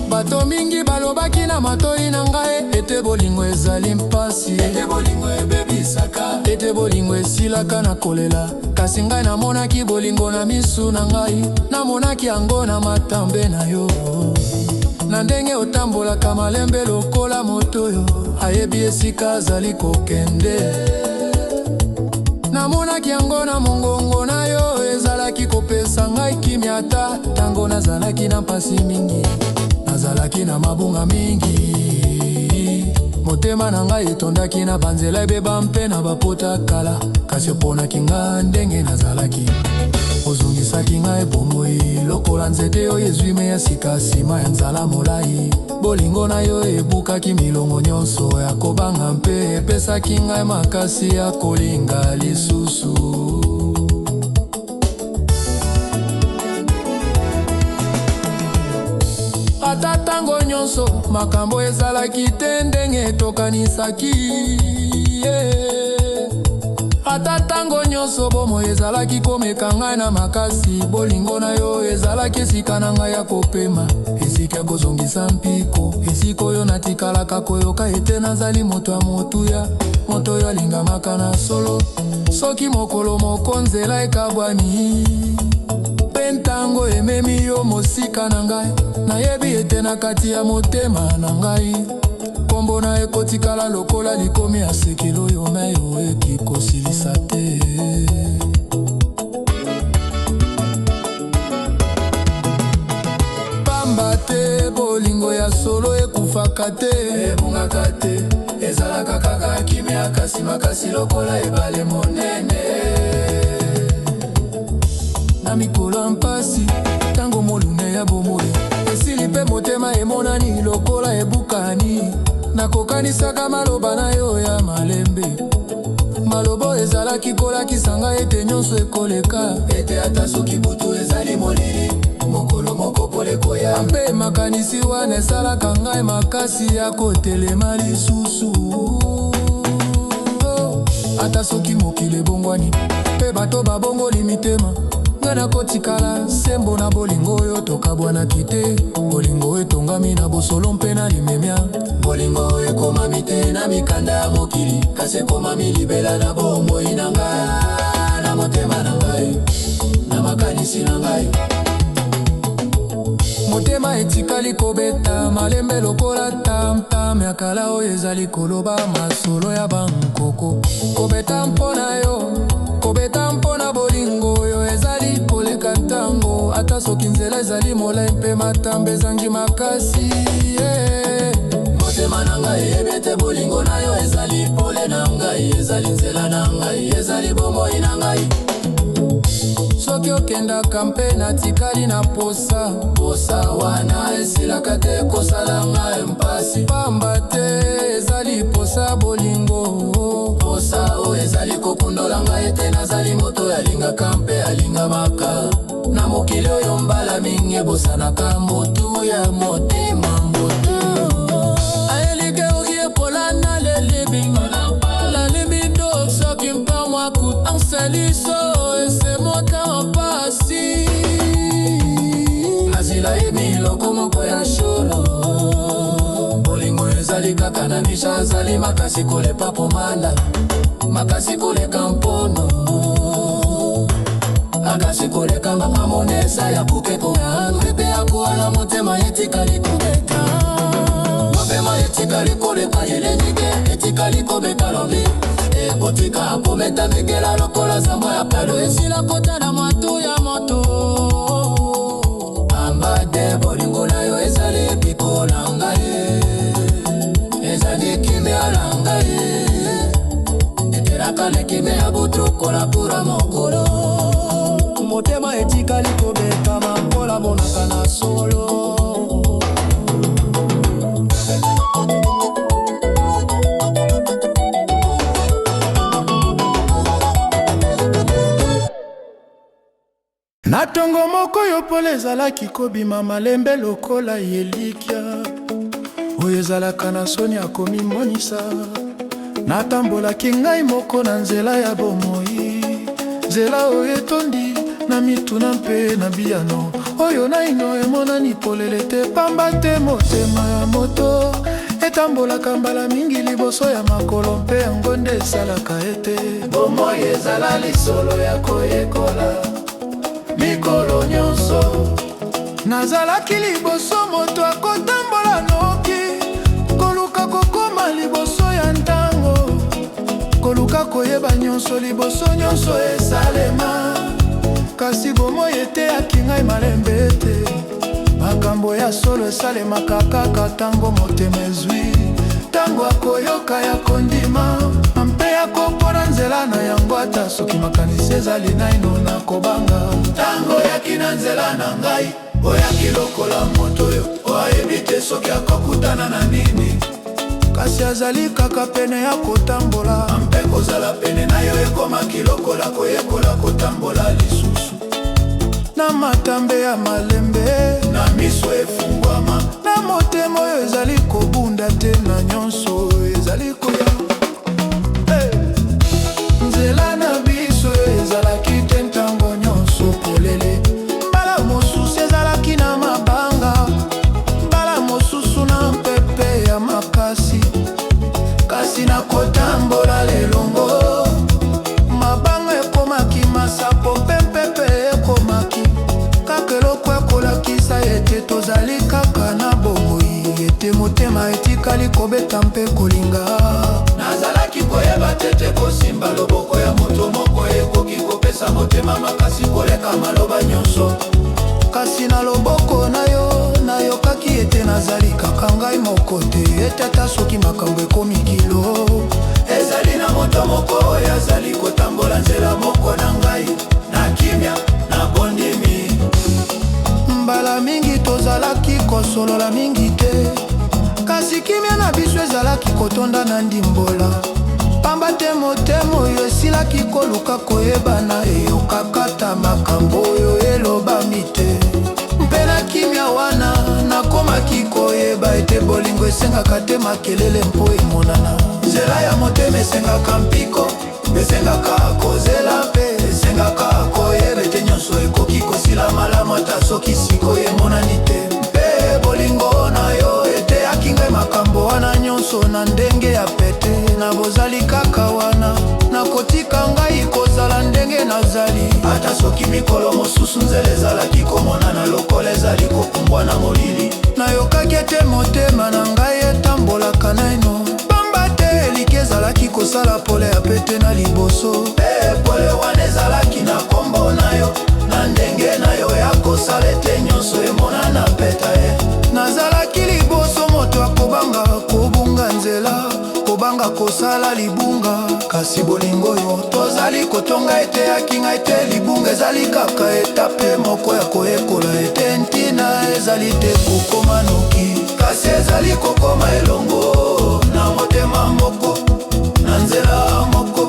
Bato mingi balobaki na matoi na ngai ete bolingo ezali mpasi, ete bolingo ebebisaka, ete bolingo esilaka na kolela. Kasi ngai namonaki bolingo na misu na ngai, namonaki yango na matambe na yo, na ndenge otambolaka malembe lokola moto oyo ayebi esika azali kokende. Namonaki yango na mongongo na yo, ezalaki kopesa ngai kimia ata tango nazalaki na mpasi mingi, nazalaki na mabunga mingi. Motema na ngai etondaki na banzela ebeba mpe na bapota kala, kasi oponaki nga ndenge nazalaki. Ozongisaki ngai bomoi lokola nzete oyo ezwi mai ya sika nsima ya nzala molai. Bolingo na yo ebukaki milongo nyonso ya kobanga mpe epesaki ngai makasi ya kolinga lisusu. nyonso makambo ezalaki te ndenge tokanisaki, yeah. Ata ntango nyonso bomoi ezalaki komeka ngai na makasi, bolingo na yo ezalaki esika na ngai ya kopema, esika ya kozongisa mpiko, esika oyo natikalaka koyoka ete nazali moto ya motuya, moto oyo alingamaka na solo. Soki mokolo moko nzela ekabwani mpe ntango ememi yo mosika na ngai, nayebi ete na kati ya motema na ngai nkombo na ekotikala lokola likomi ya sekele oyo mai oyo kosilisa te. Pamba te bolingo ya solo ekufaka te, ebungaka te, ezalaka kaka kimia kasi makasi lokola ebale monene. Na mikolo ya mpasi, ntango molunge ya bomoi esili mpe motema emonani lokola ebukani, nakokanisaka maloba na yo ya malembe, maloba oyo ezalaki kolakisa ngai ete nyonso ekoleka, ete ata soki butu ezali molili, mokolo moko pole ekoya. Mpe makanisi wana esalaka ngai makasi ya kotelema lisusu. Ata soki mokili ebongwani mpe bato babongoli mitema, ngai nakotikala sembo na bolingo oyo tokabwanaki te, bolingo oyo etongami na bosolo mpe na limemia, bolingo oyo ekomami te na mikanda ya mokili, kasi ekomami libela na bomoi na ngai, na motema na ngai, na makanisi na ngai. Motema etikali kobeta malembe lokola tam-tam ya kala oyo ezali koloba masolo ya bankoko. Kobeta mpo na yo, kobeta mpo na bolingo oyo ezali koleka ntango, ata soki nzela ezali molai mpe matambe ezangi makasi, yeah. Motema na ngai eyebi ete bolingo na yo ezali pole na ngai, ezali nzela na ngai, ezali bomoi na ngai. Soki okendaka mpe natikali na posa, posa wana esilaka te kosala ngai mpasi, pamba te ezali posa bolingo, posa oyo ezali kokundola ngai ete nazali moto oyo alingaka mpe alingamaka na mokili oyo mbala mingi ebosanaka motu ya motema motu. Azila yebi loko moko ya sholo, bolingo ezali kaka na misha, azali makasi kolepa pomanda, makasi koleka mpono, makasi koleka mamamonesa ya bukeko mpe ya koala. Motema etikali kobeta, mapema etikali koleka yelenike, etikali kobeta lobi, ekotika kometa mikela lokola zamba ya palo esila kota na mwatu ya moto. Pamba te bolingo na yo ezali epiko na ngai, ezali kimia na ngai, etelaka na kimia ya butu kolapura mokolo. Motema etikali kobeta makola monaka na solo. Na ntongo moko oyo pole ezalaki kobima malembe lokola elikya oyo ezalaka na soni ya komimonisa, natambolaki ngai moko na nzela ya bomoi, nzela oyo etondi na mituna mpe na biyano oyo naino emonani polele te, pamba te motema ya moto etambolaka mbala mingi liboso ya makolo, mpe yango nde esalaka ete bomoi ezala lisolo ya koyekola mikolo nyonso. Nazalaki liboso moto akotambola noki, koluka kokoma liboso ya ntango, koluka koyeba nyonso liboso nyonso esalema. Kasi bomoi eteyaki ngai malembe ete makambo ya solo esalemaka kaka ntango motema ezwi ntango akoyoka ya kondima mpe ya kopona nzela na yango, ata soki makanisi ezali naino na kobanga. Ntango oyaki na nzela na ngai, oyaki lokola moto oyo oyebi te soki akokutana na nini, kasi azali kaka pene ya kotambola, mpe kozala pene na yo ekomaki lokola koyekola kotambola lisusu na matambe ya malembe, na miso efungwama, na na motema oyo ezali kobunda te na nyonso oyo ezali koya. Hey! Nzela na biso ezalaki te ntango nyonso polele. Mbala mosusu ezalaki na mabanga, mbala mosusu na mpepe ya makasi. Kasi nakotambola lelongo, mabanga ekomaki masapo mpe mpepe ekomaki kaka eloko ya kolakisa ete tozali kaka na bomoi, ete motema etikali kobeta mpe kolinga. Nazalaki koyeba te te kosimba loboko ya moto moko ekoki kopesa motema makasi koleka maloba nyonso. Kasi na loboko na yo nayokaki ete nazali kaka ngai moko te, ete ata soki makambo ekomi kilo, ezali na moto moko oyo azali kotambola nzela moko na ngai, na kimia, na bondimi. Mbala mingi tozalaki kosolola mingi te, kasi kimia na biso ezalaki kotonda na ndimbola. Pamba te motema oyo esilaki koluka koyebana eyokaka ata makambo oyo elobami te. Mpe na kimia wana nakomaki koyeba ete bolingo esengaka te makelele mpo emonana. Nzela ya motema esengaka mpiko, esengaka kozela mpe esengaka koyeba ete nyonso ekoki kosila malamu ata soki sikoyo emonani te. Mpe bolingo na yo eteyaki ngai makambo wana nyonso na ndenge ya pete, na bozali kaka wana nakotika ngai kozala ndenge nazali. Ata soki mikolo mosusu nzela ezalaki komonana lokola ezali kopumbwa na molili, nayokaki ete motema na ngai etambolaka naino, pamba te elikya ezalaki kosala pole ya pete na liboso. Mpe pole wana ezalaki na kombo na yo, na ndenge na yo ya kosala ete nyonso emonana peta ye. Nazalaki liboso moto akobanga kobunga nzela, kobanga kosala libunga, kasi bolingo oyo tozali kotonga eteyaki ngai te libunga ezali kaka etape moko ya koyekola, ete ntina ezali te kokoma noki, kasi ezali kokoma elongo na motema moko, na nzela moko.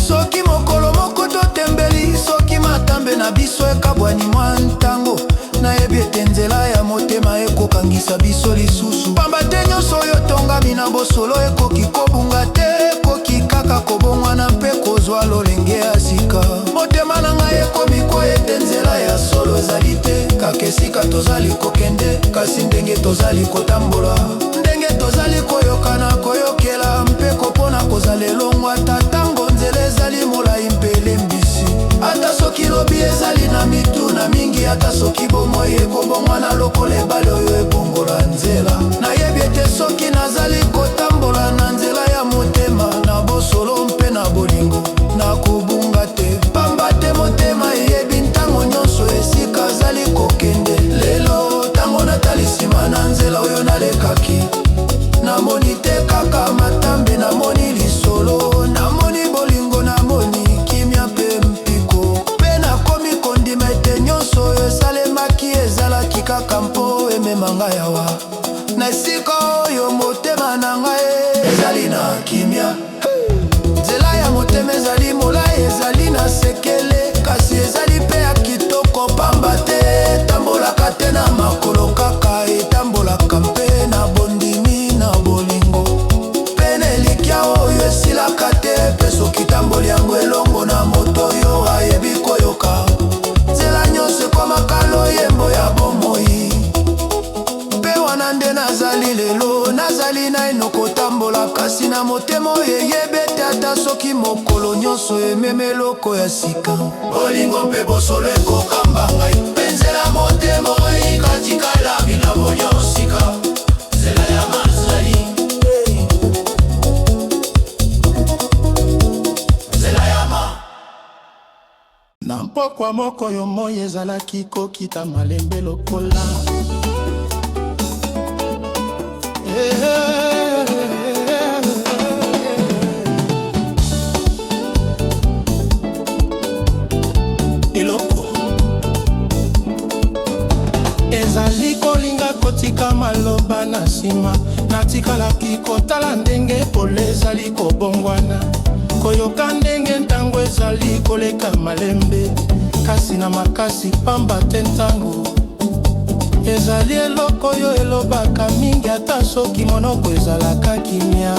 Soki mokolo moko totembeli, soki matambe na biso ekabwani mwa ntango, nayebi ete nzela ya motema ekokangisa biso lisusu. Pamba te nyonso oyo tongami na bosolo ekoki kobunga te, ekoki kaka kobongwana mpe kozwa lolenge ya sika. Motema na ngai ekomi koyete nzela ya solo ezali te kaka esika tozali kokende, kasi ndenge tozali kotambola, ndenge tozali koyokana, koyokela mpe kopona kozala elongo ata ntango nzela ezali molai mpe elembisi. Ata soki lobi ezali na mituna mingi, ata soki bomoi ekobongwana lokola ebale oyo ebongola nzela, nayebi ete soki nazali kotambola na nzela ya motema, na bosolo mpe na bolingo, nakobunga te. Pamba te motema eyebi ntango nyonso esika azali kokende. Lelo ntango natali nsima na nzela oyo nalekaki, namoni te kaka matambe, namoni lisolo, namoni bolingo, namoni kimia mpe mpiko. Mpe nakomi kondima ete nyonso oyo esalemaki ezalaki kaka mpo emema ngai awa, na esika oyo motema na ngai ezali na kimia. Nzela ya motema ezali molai, ezali na sekele, kasi ezali mpe ya kitoko. Pamba te etambolaka te na makolo kaka, etambolaka mpe na bondimi, na bolingo mpe na elikya oyo esilaka te. Mpe soki tamboli yango elongo na moto oyo ayebi koyoka, nzela nyonso ekomaka loyembo ya bomoi. Mpe wana nde nazali lelo, nazali naino kotambola, kasi na motema oyo eyebi ete ata soki mokolo nyonso ememi eloko ya sika, bolingo mpe bosolo ekokamba ngai, mpe nzela motema oyo ikatikala bilamo nyonsika. Nzela ya mazali, nzela ya ma. Na mpokwa moko yo moi ezalaki kokita malembe lokola eloko ezali kolinga kotika maloba na nsima. Natikalaki kotala ndenge pole ezali kobongwana, koyoka ndenge ntango ezali koleka malembe, kasi na makasi. Pamba te ntango Ezali eloko oyo elobaka mingi ata soki monoko ezalaka kimia.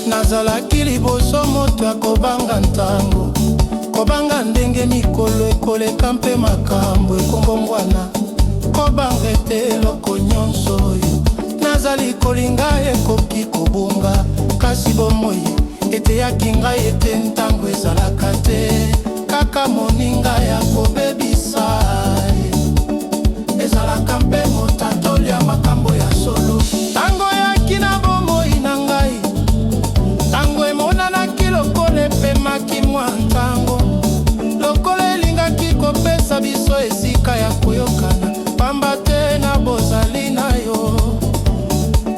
Nazalaki liboso moto ya kobanga ntango, kobanga ndenge mikolo ekoleka mpe makambo ekobongwana, kobanga ete eloko nyonso oyo nazali kolinga ekoki kobunga. Kasi bomoi eteyaki ngai ete ntango ezalaka te kaka moninga ya kobebisa, ezalaka mpe motatoli ya makambo ya solo. Ntango eyaki na bomoi na ngai, ntango emonanaki lokola epemaki mwa ntango, lokola elingaki kopesa biso esika ya koyokana, pamba te na bozali na yo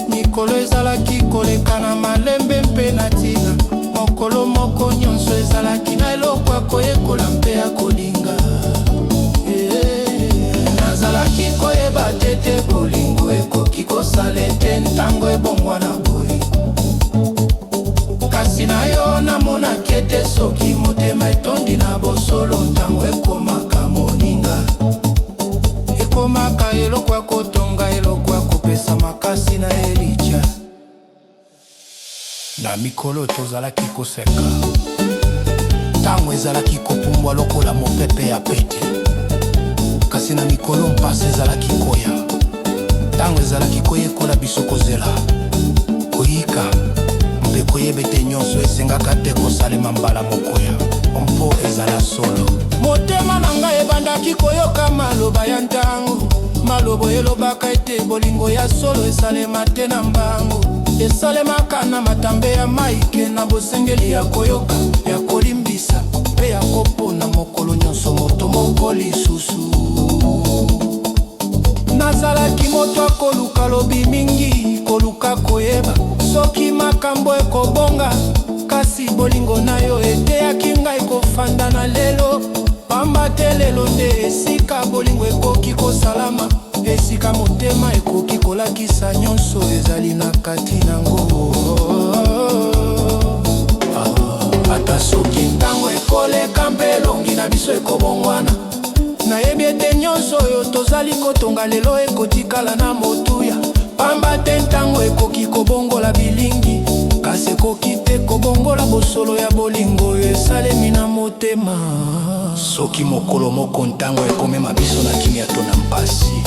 mikolo ezalaki koleka na malembe mpe na ntina. Mokolo moko nyonso ezalaki na eloko ya koyekola mpe ya kolinga. Nazalaki koyeba te te bolingo ekoki kosala ete ntango ebongwana boye, kasi na yo namonaki ete soki motema etondi na bosolo, ntango ekomaka moninga, ekomaka eloko ya kotonga, eloko ya kopesa makasi na elikya. Na mikolo tozalaki koseka, ntango ezalaki kopumbwa lokola mopepe ya pete. Kasi na mikolo mpasi ezalaki koya, ntango ezalaki koyekola biso kozela, koyika mpe koyeba ete nyonso esengaka te kosalema mbala moko ya mpo ezala solo. Motema na ngai ebandaki koyoka maloba ya ntango, maloba elobaka ete bolingo ya solo esalema te na mbango, esalemaka na matambe ya maike, na bosengeli ya koyoka, ya kolimbisa mpe ya kopona mokolo nyonso moto moko lisusu. Nazalaki moto akoluka lobi mingi, koluka koyeba soki makambo ekobonga, kasi bolingo na yo eteyaki ngai kofanda na lelo, pamba te lelo nde esika bolingo ekoki kosalama, esika motema ekoki kolakisa nyonso ezali na kati nango. Ata soki ntango ekoleka mpe elongi na biso ekobongwana, nayebi ete nyonso oyo tozali kotonga lelo ekotikala na motuya, pamba te ntango ekoki kobongola bilingi, kasi ekoki te kobongola bosolo ya bolingo oyo esalemi na motema. Soki mokolo moko ntango ekomema biso na kimia to na mpasi,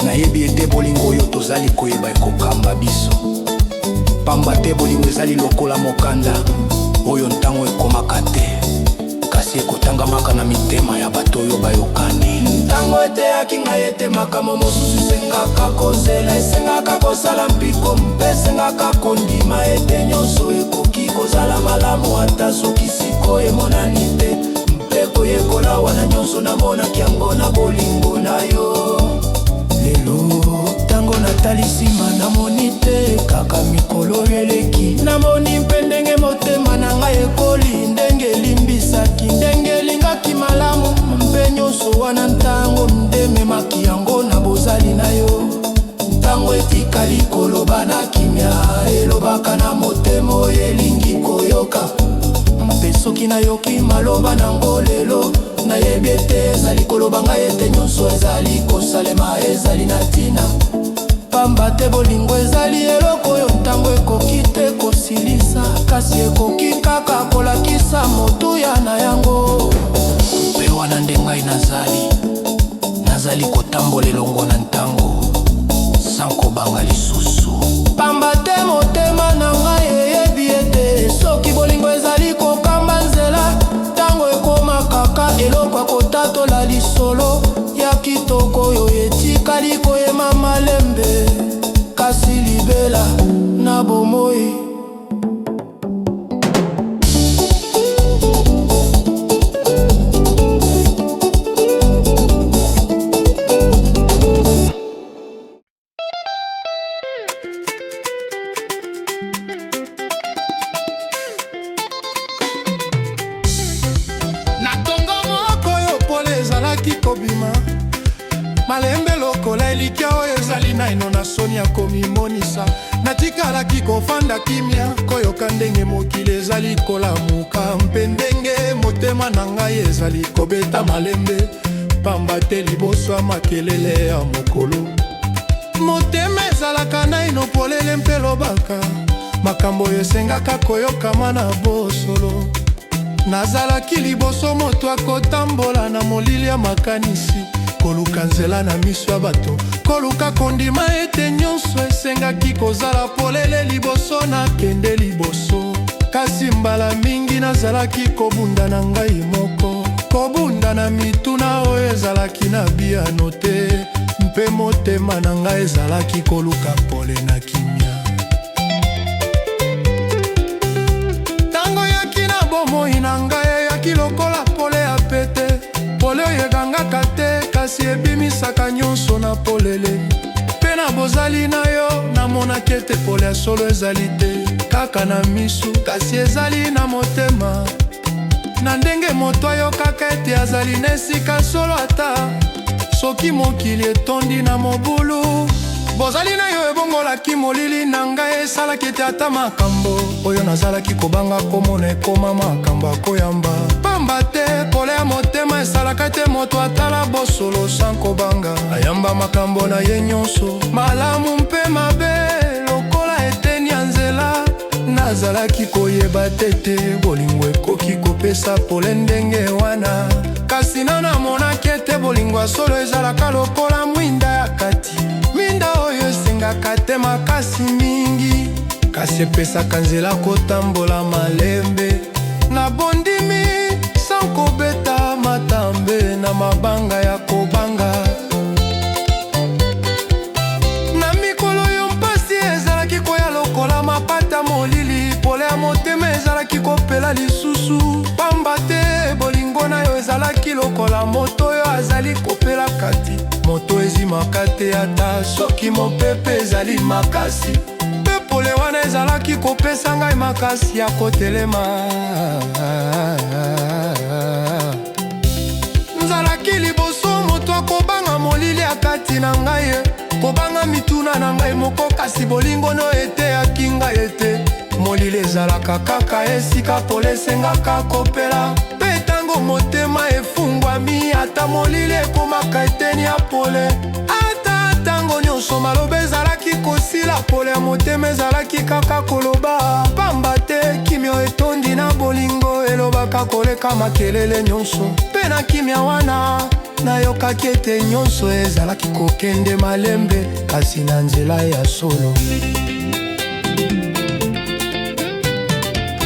nayebi ete bolingo oyo tozali koyeba ekokamba biso, pamba te bolingo ezali lokola mokanda oyo ntango ekomaka te, kasi ekotangamaka na mitema ya bato oyo bayokani. Ntango eteyaki ngai ete makambo mosusu esengaka kozela, esengaka kosala mpiko mpe esengaka kondima ete nyonso ekoki kozala malamu ata soki sikoyo emonani te, mpe koyekola wana nyonso namonaki yango na bolingo na yo. Lelo ntango natali nsima, namoni te kaka mikolo eleki, namoni mpe ndenge motema na ngai ekoli, ndenge elimbisaki, ndenge elingaki malamu, mpe nyonso wana ntango ndememaki yango na bozali na yo. Ntango etikali koloba na kimia, elobaka na motema oyo elingi koyoka, mpe soki nayoki maloba nango lelo, nayebi ete ezali koloba ngai ete nyonso ezali kosalema ezali na ntina, pamba te bolingo ezali eloko oyo ntango ekoki te kosilisa, kasi ekoki kaka kolakisa motuya na yango. Mpe wana nde ngai nazali, nazali kotambola elongo na ntango sans kobanga lisusu, pamba te motema na ngai eyebi ete soki bolingo ezali kokamba nzela, ntango ekoma kaka eloko ya kotatola lisolo ya kitoko oyo etikali koyema malembe, kasi libela na bomoi. Na ntongo moko oyo pole ezalaki kobima malembe lokola elikya oyo ezali naino na soni ya komimonisa, natikalaki kofanda kimia, koyoka ndenge mokili ezali kolamuka mpe ndenge motema na ngai ezali kobeta malembe. Pamba te liboso ya makelele ya mokolo, motema ezalaka naino polele mpe elobaka makambo oyo esengaka koyokama na bosolo. Nazalaki liboso moto akotambola na molili ya makanisi, koluka nzela na miso ya bato, koluka kondima ete nyonso esengaki kozala polele liboso nakende liboso. Kasi mbala mingi nazalaki kobunda na ngai moko, kobunda na mituna oyo ezalaki na biyano te, mpe motema na ngai ezalaki koluka pole na kimia. Tango oyaki na bomoi na ngai, eyaki lokola pole ya pete, pole oyo egangaka te, kasi ebimisaka nyonso na polele. Mpe na bozali na yo, namonaki ete pole ya solo ezali te kaka na misu, kasi ezali na motema. Na ndenge moto ayokaka ete azali na esika solo ata soki mokili etondi na mobulu. Bozali na yo ebongolaki molili na ngai, esalaki ete ata makambo oyo nazalaki kobanga komona ekoma makambo ya koyamba. Pamba te pole ya motema esalaka ete moto atala bosolo sans kobanga, ayamba makambo na ye nyonso, malamu mpe mabe, lokola eteni ya nzela. Nazalaki koyeba te ete bolingo ekoki kopesa pole ndenge wana, kasi na namonaki ete bolingo ya solo ezalaka lokola mwinda ya kati, mwinda oyo esengaka te makasi mingi, kasi epesaka nzela kotambola malembe na bondimi, sans kobeta matambe na mabanga ya kobanga. Na mikolo oyo mpasi ezalaki koya lokola mapata molili, pole ya motema ezalaki kopela lisusu, pamba te bolingo na yo ezalaki lokola moto oyo azali kopela kati. Moto ezimaka te ata soki mopepe ezali makasi, mpe pole wana ezalaki kopesa ngai makasi ya kotelema. Nzalaki liboso moto akobanga molili ya kati na ngai, kobanga mituna na ngai moko, kasi bolingo no eteyaki ngai ete molili ezalaka kaka esika pole esengaka kopela. Mpe ntango motema efungwami, ata molili ekomaka eteni ya pole. Ata ntango nyonso maloba ezalaki kosila, pole ya motema ezalaki kaka koloba. Pamba te kimia etondi na bolingo elobaka koleka makelele nyonso. Mpe na kimia wana nayokaki ete nyonso ezalaki kokende malembe, kasi na nzela ya solo.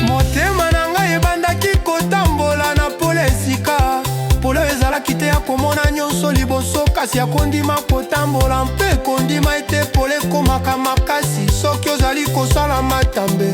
Motema na ngai ebandaki kotambola na pole esika pole ezalaki te ya komona nyonso liboso, kasi ya kondima kotambola mpe kondima ete pole ekomaka makasi soki ozali kosala matambe,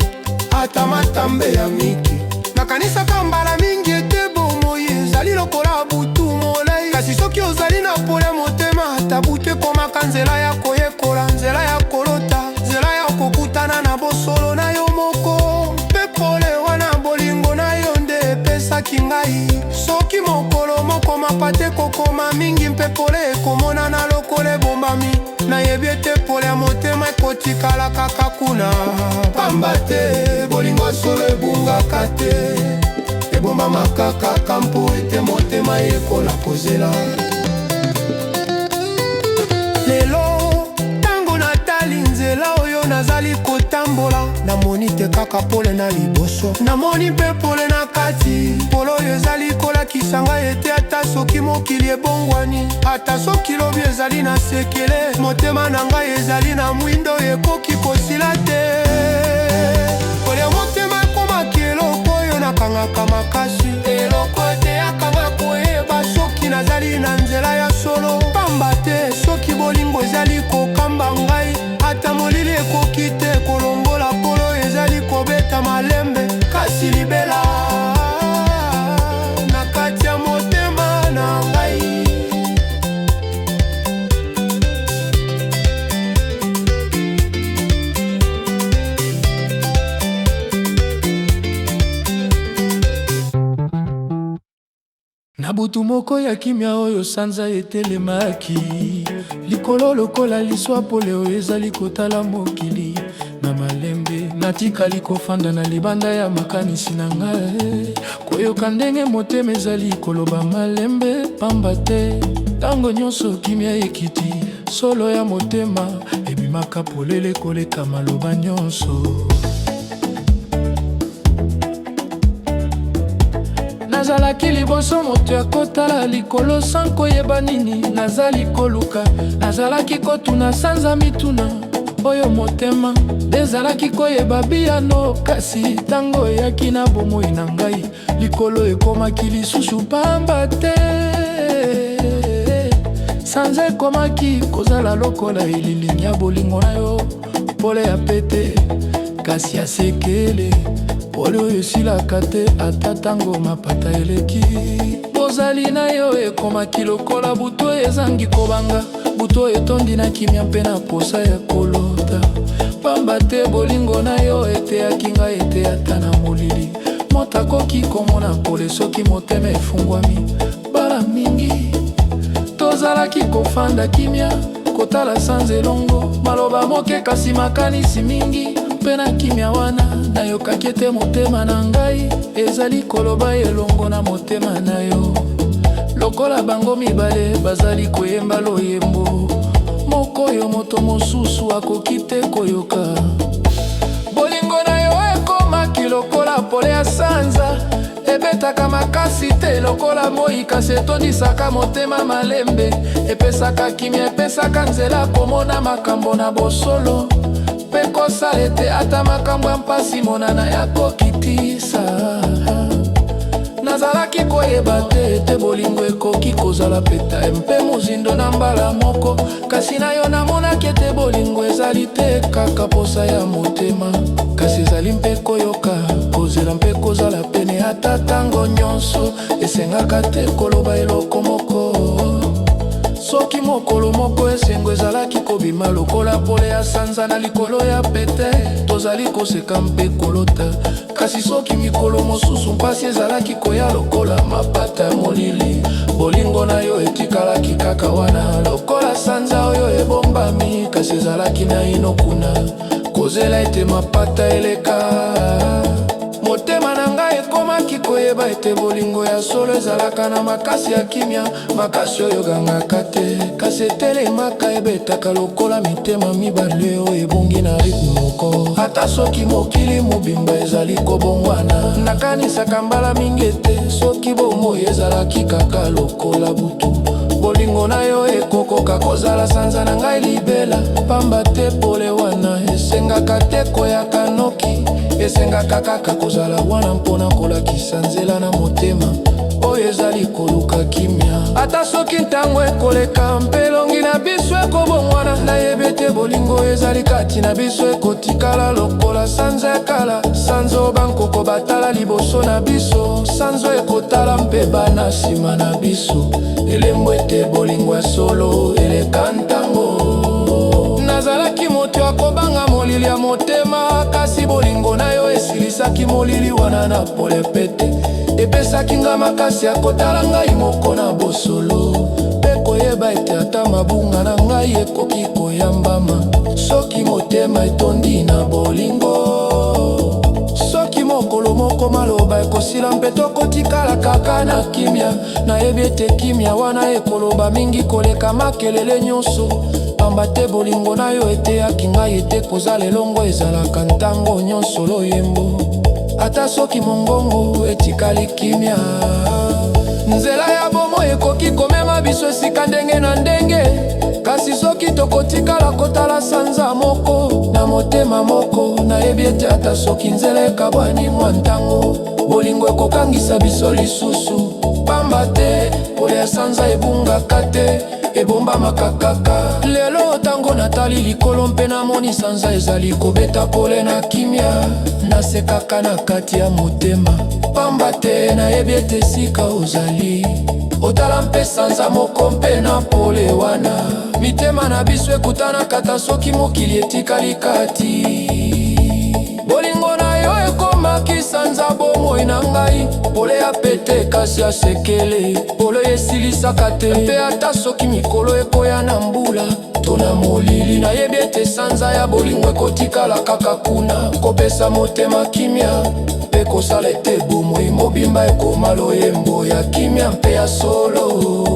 ata matambe ya mike. Nakanisaka mbala mingi ete bomoi ezali lokola butu molai, kasi soki ozali na pole ya motema, ata butu ekomaka nzela ya koyekola, nzela ya kolota, nzela ya kokutana na bosolo na yo moko. Mpe pole wana bolingo na yo nde epesaki ngai. Soki mokolo moko mapata ekokoma mingi mpe pole ekomonana lokola ebombami, nayebi ete pole ya motema ekotikala kaka kuna. Pamba te bolingo ya solo ebungaka te, ebombamaka kaka mpo ete motema eyekola kozela. Lelo ntango natali nzela oyo nazali kotambola, namoni te kaka pole na liboso, namoni mpe pole na kati. Pole oyo ezali kolakisa ngai ete ata soki mokili ebongwani, ata soki lobi ezali na sekele, motema na ngai ezali na mwindo oyo ekoki kosila te. Pole ya motema ekomaki eloko oyo nakangaka makasi, eloko eteyaka nga koyeba soki nazali na nzela ya solo. Pamba te soki bolingo ezali kokamba ngai, ata molili ekoki te kolongola pole oyo ezali kobeta malembe kasi libela na kati ya motema na ngai. Na butu moko ya kimia oyo sanza etelemaki likolo lokola liso ya pole oyo ezali kotala mokili na malembe. Natikali kofanda na libanda ya makanisi na ngai, koyoka ndenge motema ezali koloba malembe, pamba te ntango nyonso kimia ekiti, solo ya motema ebimaka polele koleka maloba nyonso. Nazalaki liboso moto ya kotala likolo sans koyeba nini nazali koluka. Nazalaki kotuna sanza mituna oyo motema ezalaki koyeba biyano, kasi ntango eyaki na bomoi na ngai, likolo ekomaki lisusu pamba te. Sanza ekomaki kozala lokola elilingi ya bolingo na yo, pole ya pete kasi ya sekele, pole oyo esilaka te ata ntango mapata eleki. Bozali na yo ekomaki lokola butu oyo ezangi kobanga, butu oyo etondi na kimia mpe na posa ya kolota, pamba te bolingo na yo eteyaki ngai ete ata na molili moto akoki komona pole soki motema efungwami. Mbala mingi tozalaki kofanda kimia, kotala sanza elongo, maloba moke kasi makanisi mingi. Mpe na kimia wana nayokaki ete motema na ngai ezali koloba elongo na motema na yo, lokola bango mibale bazali koyemba loyembo moko oyo moto mosusu akoki te koyoka. Bolingo na yo ekomaki lokola pole ya sanza, ebetaka makasi te lokola moi, kasi etondisaka motema malembe, epesaka kimia, epesaka nzela komona makambo na bosolo, mpe kosala ete ata makambo ya mpasi monana ya kokitisa. Nazalaki koyeba te ete bolingo ekoki kozala peta mpe mozindo na mbala moko, kasi na yo namonaki ete bolingo ezali te kaka posa ya motema, kasi ezali mpe koyoka, kozela mpe kozala pene ata ntango nyonso esengaka te koloba eloko moko. Soki mokolo moko esengo ezalaki kobima lokola pole ya sanza na likolo ya pete, tozali koseka mpe kolota. Kasi soki mikolo mosusu mpasi ezalaki koya lokola mapata ya molili, bolingo na yo etikalaki kaka wana lokola sanza oyo ebombami, kasi ezalaki naino kuna kozela ete mapata eleka. Motema na ngai ekomaki koyeba ete bolingo ya solo ezalaka na makasi ya kimia, makasi oyo egangaka te, kasi etelemaka, ebetaka lokola mitema mibale oyo ebongi na rythme moko, ata soki mokili mobimba ezali kobongwana. Nakanisaka mbala mingi ete soki bomoi ezalaki kaka lokola butu, bolingo na yo ekokoka kozala sanza na ngai libela, pamba te pole wana esengaka te koyaka noki, esengaka kaka kozala wana mpona kolakisa nzela na motema oyo ezali koluka kimia. Ata soki ntango ekoleka mpe elongi na biso ekobongwana, nayebi ete bolingo ezali kati na biso ekotikala lokola sanza ya kala, sanza oyo bankoko batala liboso na biso, sanza oyo ekotala mpe bana nsima na biso, elembo ete bolingo ya solo eleka ntango. Nazalaki moto ya kobanga molili ya motema, kasi bolingo na yo esilisaki molili wana na pole pete, epesaki nga makasi ya kotala ngai moko na bosolo mpe koyeba ete ata mabunga na ngai ekoki koyambama soki motema etondi na bolingo. Soki mokolo moko maloba ekosila mpe tokotikala kaka na kimia, nayebi ete kimia wana ekoloba mingi koleka makelele nyonso, pamba te bolingo na yo eteyaki ngai ete kozala elongo ezalaka ntango nyonso loyembo, ata soki mongongo etikali kimia. Nzela ya bomoi ekoki komema biso esika ndenge na ndenge, kasi soki tokotikala kotala sanza moko na motema moko, nayebi ete ata soki nzela ekabwani mwa ntango, bolingo ekokangisa biso lisusu, pamba te pole ya sanza ebungaka te, ebombamaka kaka. Lelo ntango natali likolo mpe namoni sanza ezali kobeta pole na kimia, nasekaka na kati ya motema, pamba te nayebi ete esika ozali otala mpe sanza moko mpe na pole wana mitema na biso ekutanaka ata soki mokili etikali kati. Bolingo na yo ekomaki sanza bomoi na ngai, pole ya pete kasi ya sekele, pole esilisaka te, mpe ata soki mikolo ekoya na mbula, to na molili, nayebi ete sanza ya bolingo ekotikala kaka kuna, kopesa motema kimia mpe kosala ete bomoi mobimba ekoma loyembo ya kimia mpe ya solo.